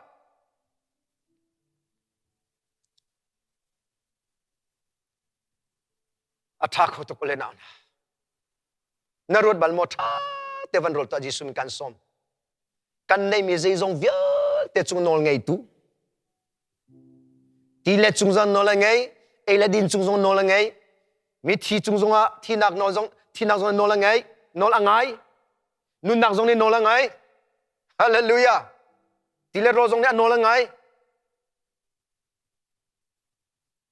A ṭha kho tuk le nau hna. Na ruat bal maw ṭha te van rawl tuah Jesuh min kan sawm. Kan neihmi zeizong vialte cung nawl ngeitu. Ti le cung zong nawl a ngei, ei le din cung zong nawl a ngei, mithi cung zongah thinak nawl zong thinak zong nawl a ngei, nawl a ngai. Nunnak zong nih nawl a ngai. Hallelujah. Ti le rawl zong nih a nawl a ngai.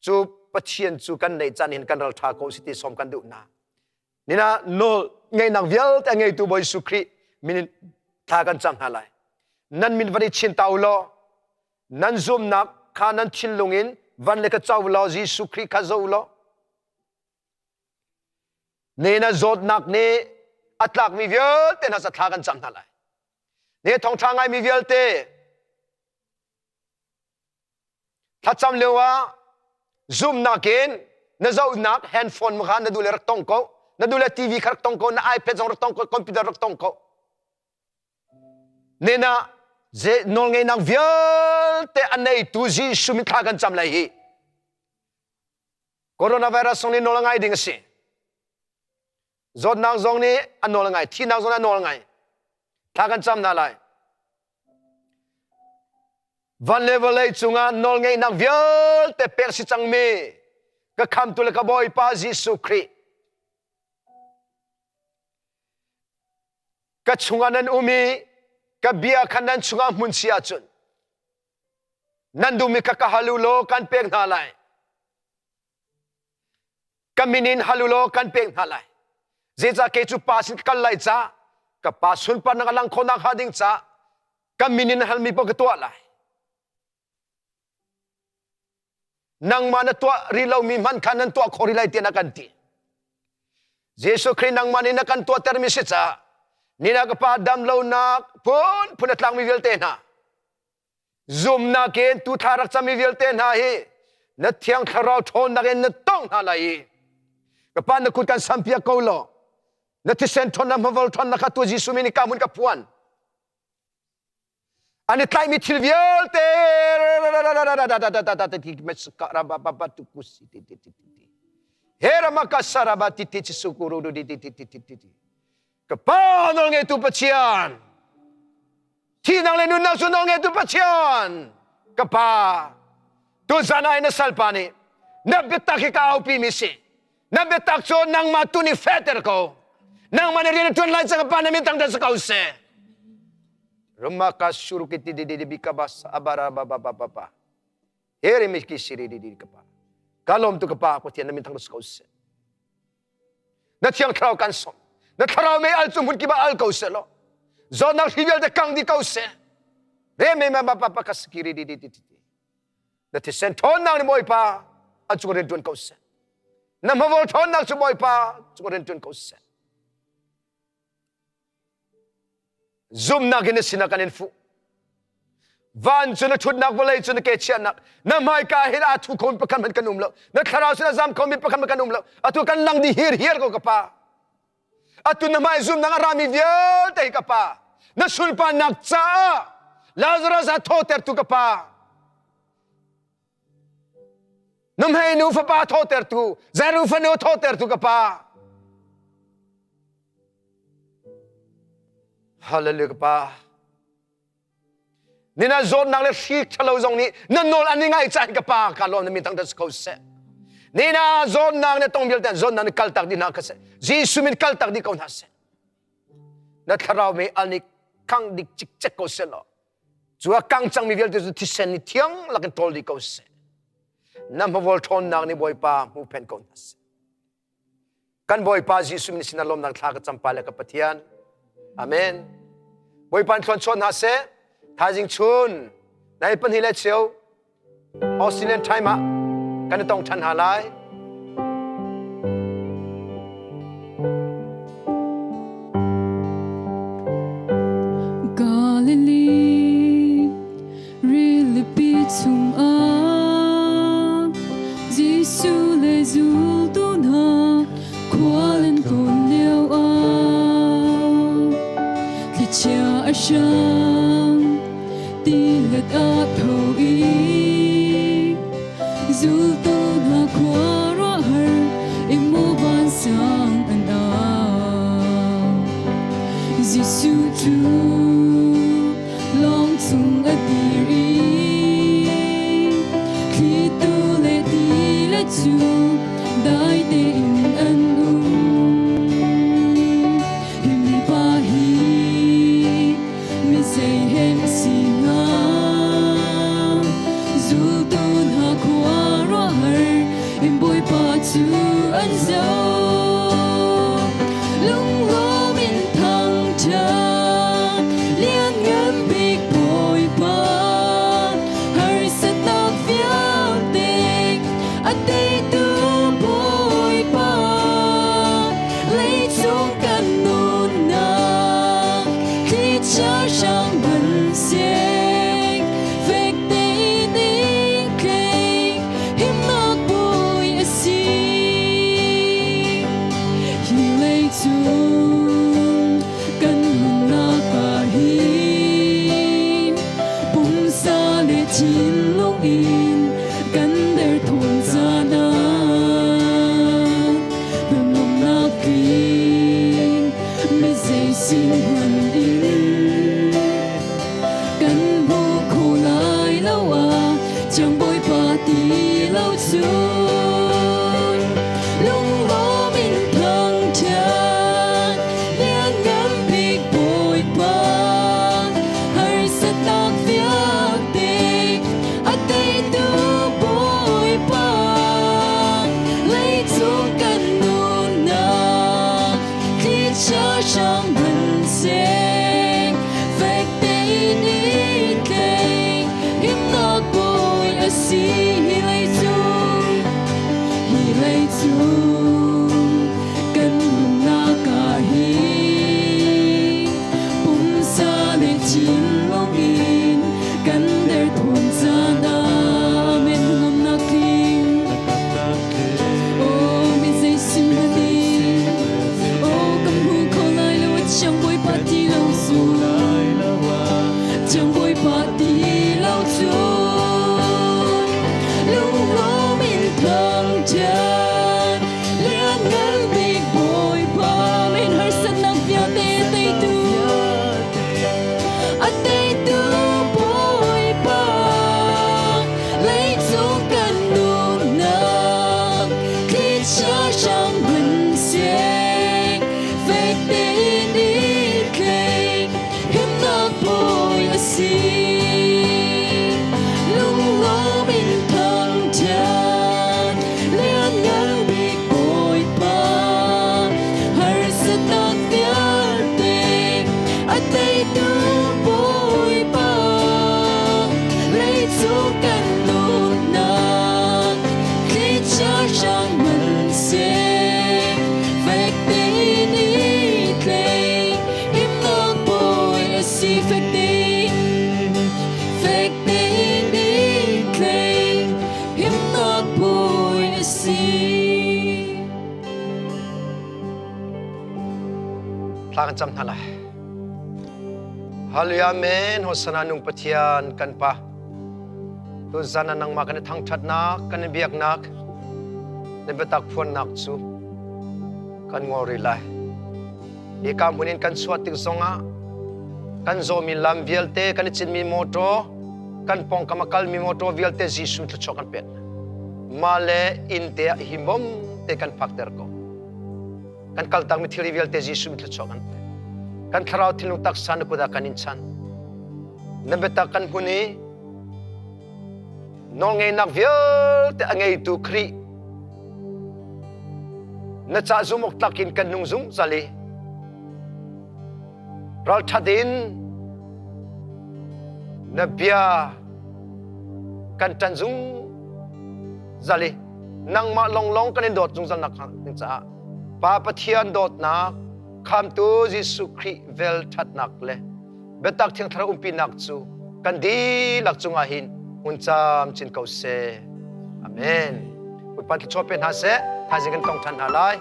Cu Pathian cu kan neih caan hin kan ral ṭha ko si ti sawm kan duh hna. Nina nawl ngeihnak vialte a ngeitu Bawi Jesuh Khrih min in thla kan cam hna lai. Nan min van i chin ta u law nan zumnak kha nan thinlung in van le ka co law Jesuh Khrih kha zo u law ne na zawtnak nih a tlakmi vialte hna thla kan cam hna lai. Ne thawngṭha ngaimi vialte Thlacam lio ah zumnak in na zohnak handphone kha na duh le rak tong ko, na duh le TV kha rak tong ko, na iPad zong rak tong ko, computer rak tong ko. Nena nawlngeihnak vialte a neitu Jesuh min thla kan cam lai hi. Coronavirus zong nih nawl a ngai ding a si. Zawtnak zong nih a nawl a ngai, thihnak zong nih a nawl a ngai. Thla kan cam hna lai. Van le vawlei cungah nawlngeihnak vialte pek si cangmi ka khamtu le ka Bawipa Jesuh Khrih ka chungah nan um i ka bia kha nan chungah hmun si ahcun nan duhmi kha ka hal u law kan pek hna lai. Ka min in hal u law kan pek hna lai. Zeicah kei cu pa sin ka kal lai ca ka pa sunparnak a lang khawhnak hnga ding ca ka min in halmi paoh ka tuah lai. Nangmah na tuah rih lomi hmanh kha nan tuah khawh rih lai tiah na kan ti. Jesuh Khrih nangmah nih na kan tuahtermi si caah nina ka pa dam lonak phunphun a tlangmi vialte hna Zumnak in tu thla rak cami vialte hna hi na thiang thlarau ṭhawnnak in na tongh hna lai i ka pa na kut kan sampiak ko law na thisen ṭhawnnak hmavol ṭhawnnak kha tu Jesuh min in ka hmun ka phuan an i tlaihmi thil vialte Ka Pa nawlngeitu Pathian, thihnak le nunnak cu nawlngeitu Pathian, ka Pa, tuzan ah na salpa nih na biatak hi ka aupi mi si. Na biatak cu nangmah tu nih fehter ko. Nangmah nih rian na ṭuan lai cang Pa na min tang si ko seh. Rumaka suruki ti di di di bika bas abara ba ba ba ba ba. Here mi ki siri di di ka pa. Ka lom tu ka pa Pathian na min thang si ko seh. Na thiang thlarau kan sawm. Na thlarau mei al cu hmun kip ah al ko seh law zawtnak hri vialte kang dih ko seh. Re me ma ba pa pa ka sikiri di di di di. Na thisen ṭhawnnak nih Bawipa a cung rian ṭuan ko seh. Na hmavol ṭhawnnak cu Bawipa cung rian ṭuan ko seh. Zumnak in na sinah kan in fuh. Van cu na ṭhutnak, vawlei cu na ke chiahnak. Na hmaika hin aa thu khomi pakhat hmanh kan um lo. Na thlarau sin a zam khomi pakhat hmanh kan um lo. Atu kan lang dih hirhiar ko ka pa. Atu na hmai zumnak a rami vialte hi ka pa. Na sunparnak caah Lazarus a thawhtertu ka pa. Nuhmei nu fapa thawhtertu, Zeru fanu thawhtertu ka pa. Hallelujah ka pa. Nina zawtnak le hri ṭhalo zong nih na nawl an i ngaih caan ka pa ka lawm na min thangṭhat si ko seh. Nina zawtnak na tong vialte zawtnak ni kaltak dih hna ka seh. Jesuh min kaltak dih ko hna seh. Na thlarau mei al nih khang dik cikcek ko seh law Cu a kang cangmi vialte cu thisen nih thiang lakin ṭawl dih ko seh. Na hmavol ṭhawnnak nih Bawipa hmu phen ko hna seh. Kan Bawipa Jesuh min sinah lawmnak thla ka campa le ka Pathian. Amen. Bawipa in thluan chuah hna seh. Thaizing chun nai pahnih le cheu Australian time ah kan i tong ṭhan hna lai. Galilee rilipi chungah Jesuh le zultu hna khual an tlawn lioah thlichia a hrang tilet a tho i zultu hna khuaruahhar i maw vansang an au. Jesuh cu lawng cung a dir i thlitu le tilet cu dai tein an um. Hi mipa hi mi zei he si hnga zultu hna khuaruahhar in Bawipa cu an zoh lunglawm in thangṭhat lianngan bik Bawipa harsatnak vialte a teitu Bawipa leicung kan nunnak thlichia hrang hmanhseh fek tein in tleng himnak bawi a si hi leicung kan nunnak ah hin pumsa le thinlung in kan derthawm caan ah hnangamnak tling mi zei sin hmanh in kan hmu kho lai lo ah Thiang Bawipa ti lo cun lunglawm in thangṭhat lianngan bik Bawipa harsatnak vialte a teitu Bawipa leicung kan nunnak thlichia hrang hmanhseh fek tein i tleng himnak bawi a si hi leicung hi leicung kan nunnak ah hin pumsa le thinlung in kan derthawm caan ah men ngamnak tling Oh mi zei sim hmanh Oh kan hmu kho lai lo chiang Bawipa ti lo cu Chiang Bawipa ti lo cu lunglawm in thangṭhat. Fek tein i tlei himnak bawi na si. Thla kan cam hna lai. Hallelujah Amen Hosana nung Pathian kan Pa. Tuzan ah nangmah kan i thangṭhatnak, kan i biaknak, na biatak phuannak cu kan ngol rih lai. Hika hmun in kan chuah tik zongah kan zawmi lam vialte, kan i cinmi mawṭaw, kan pawngkam a kalmi mawṭaw vialte Jesuh thluachuah kan pek. Mah le inn te ah himbawm te kan phakter ko. Kan kaltakmi thilri vialte Jesuh min thluachuah kan pek. Kan thlarau thinlung taksa na kut ah kan in chan. Na biatak kan hmun i nawlngeihnak vialte a ngeitu Khrih na ca zum awk tlak in kan nung zungzal i ralṭhat in na bia kan ṭan zungzal i nangmah lawnglawng kan in dawt zungzal nak ding caah Pa Pathian dawtnak Khamtu Jesuh Khrih vel ṭhatnak le biatak thiang thlarau umpinak cu kan dihlak cungah hin hmun camcin ko seh. Amen. Bawipa thluachuah pe hna seh. Thaizing kan tong ṭhan hna lai.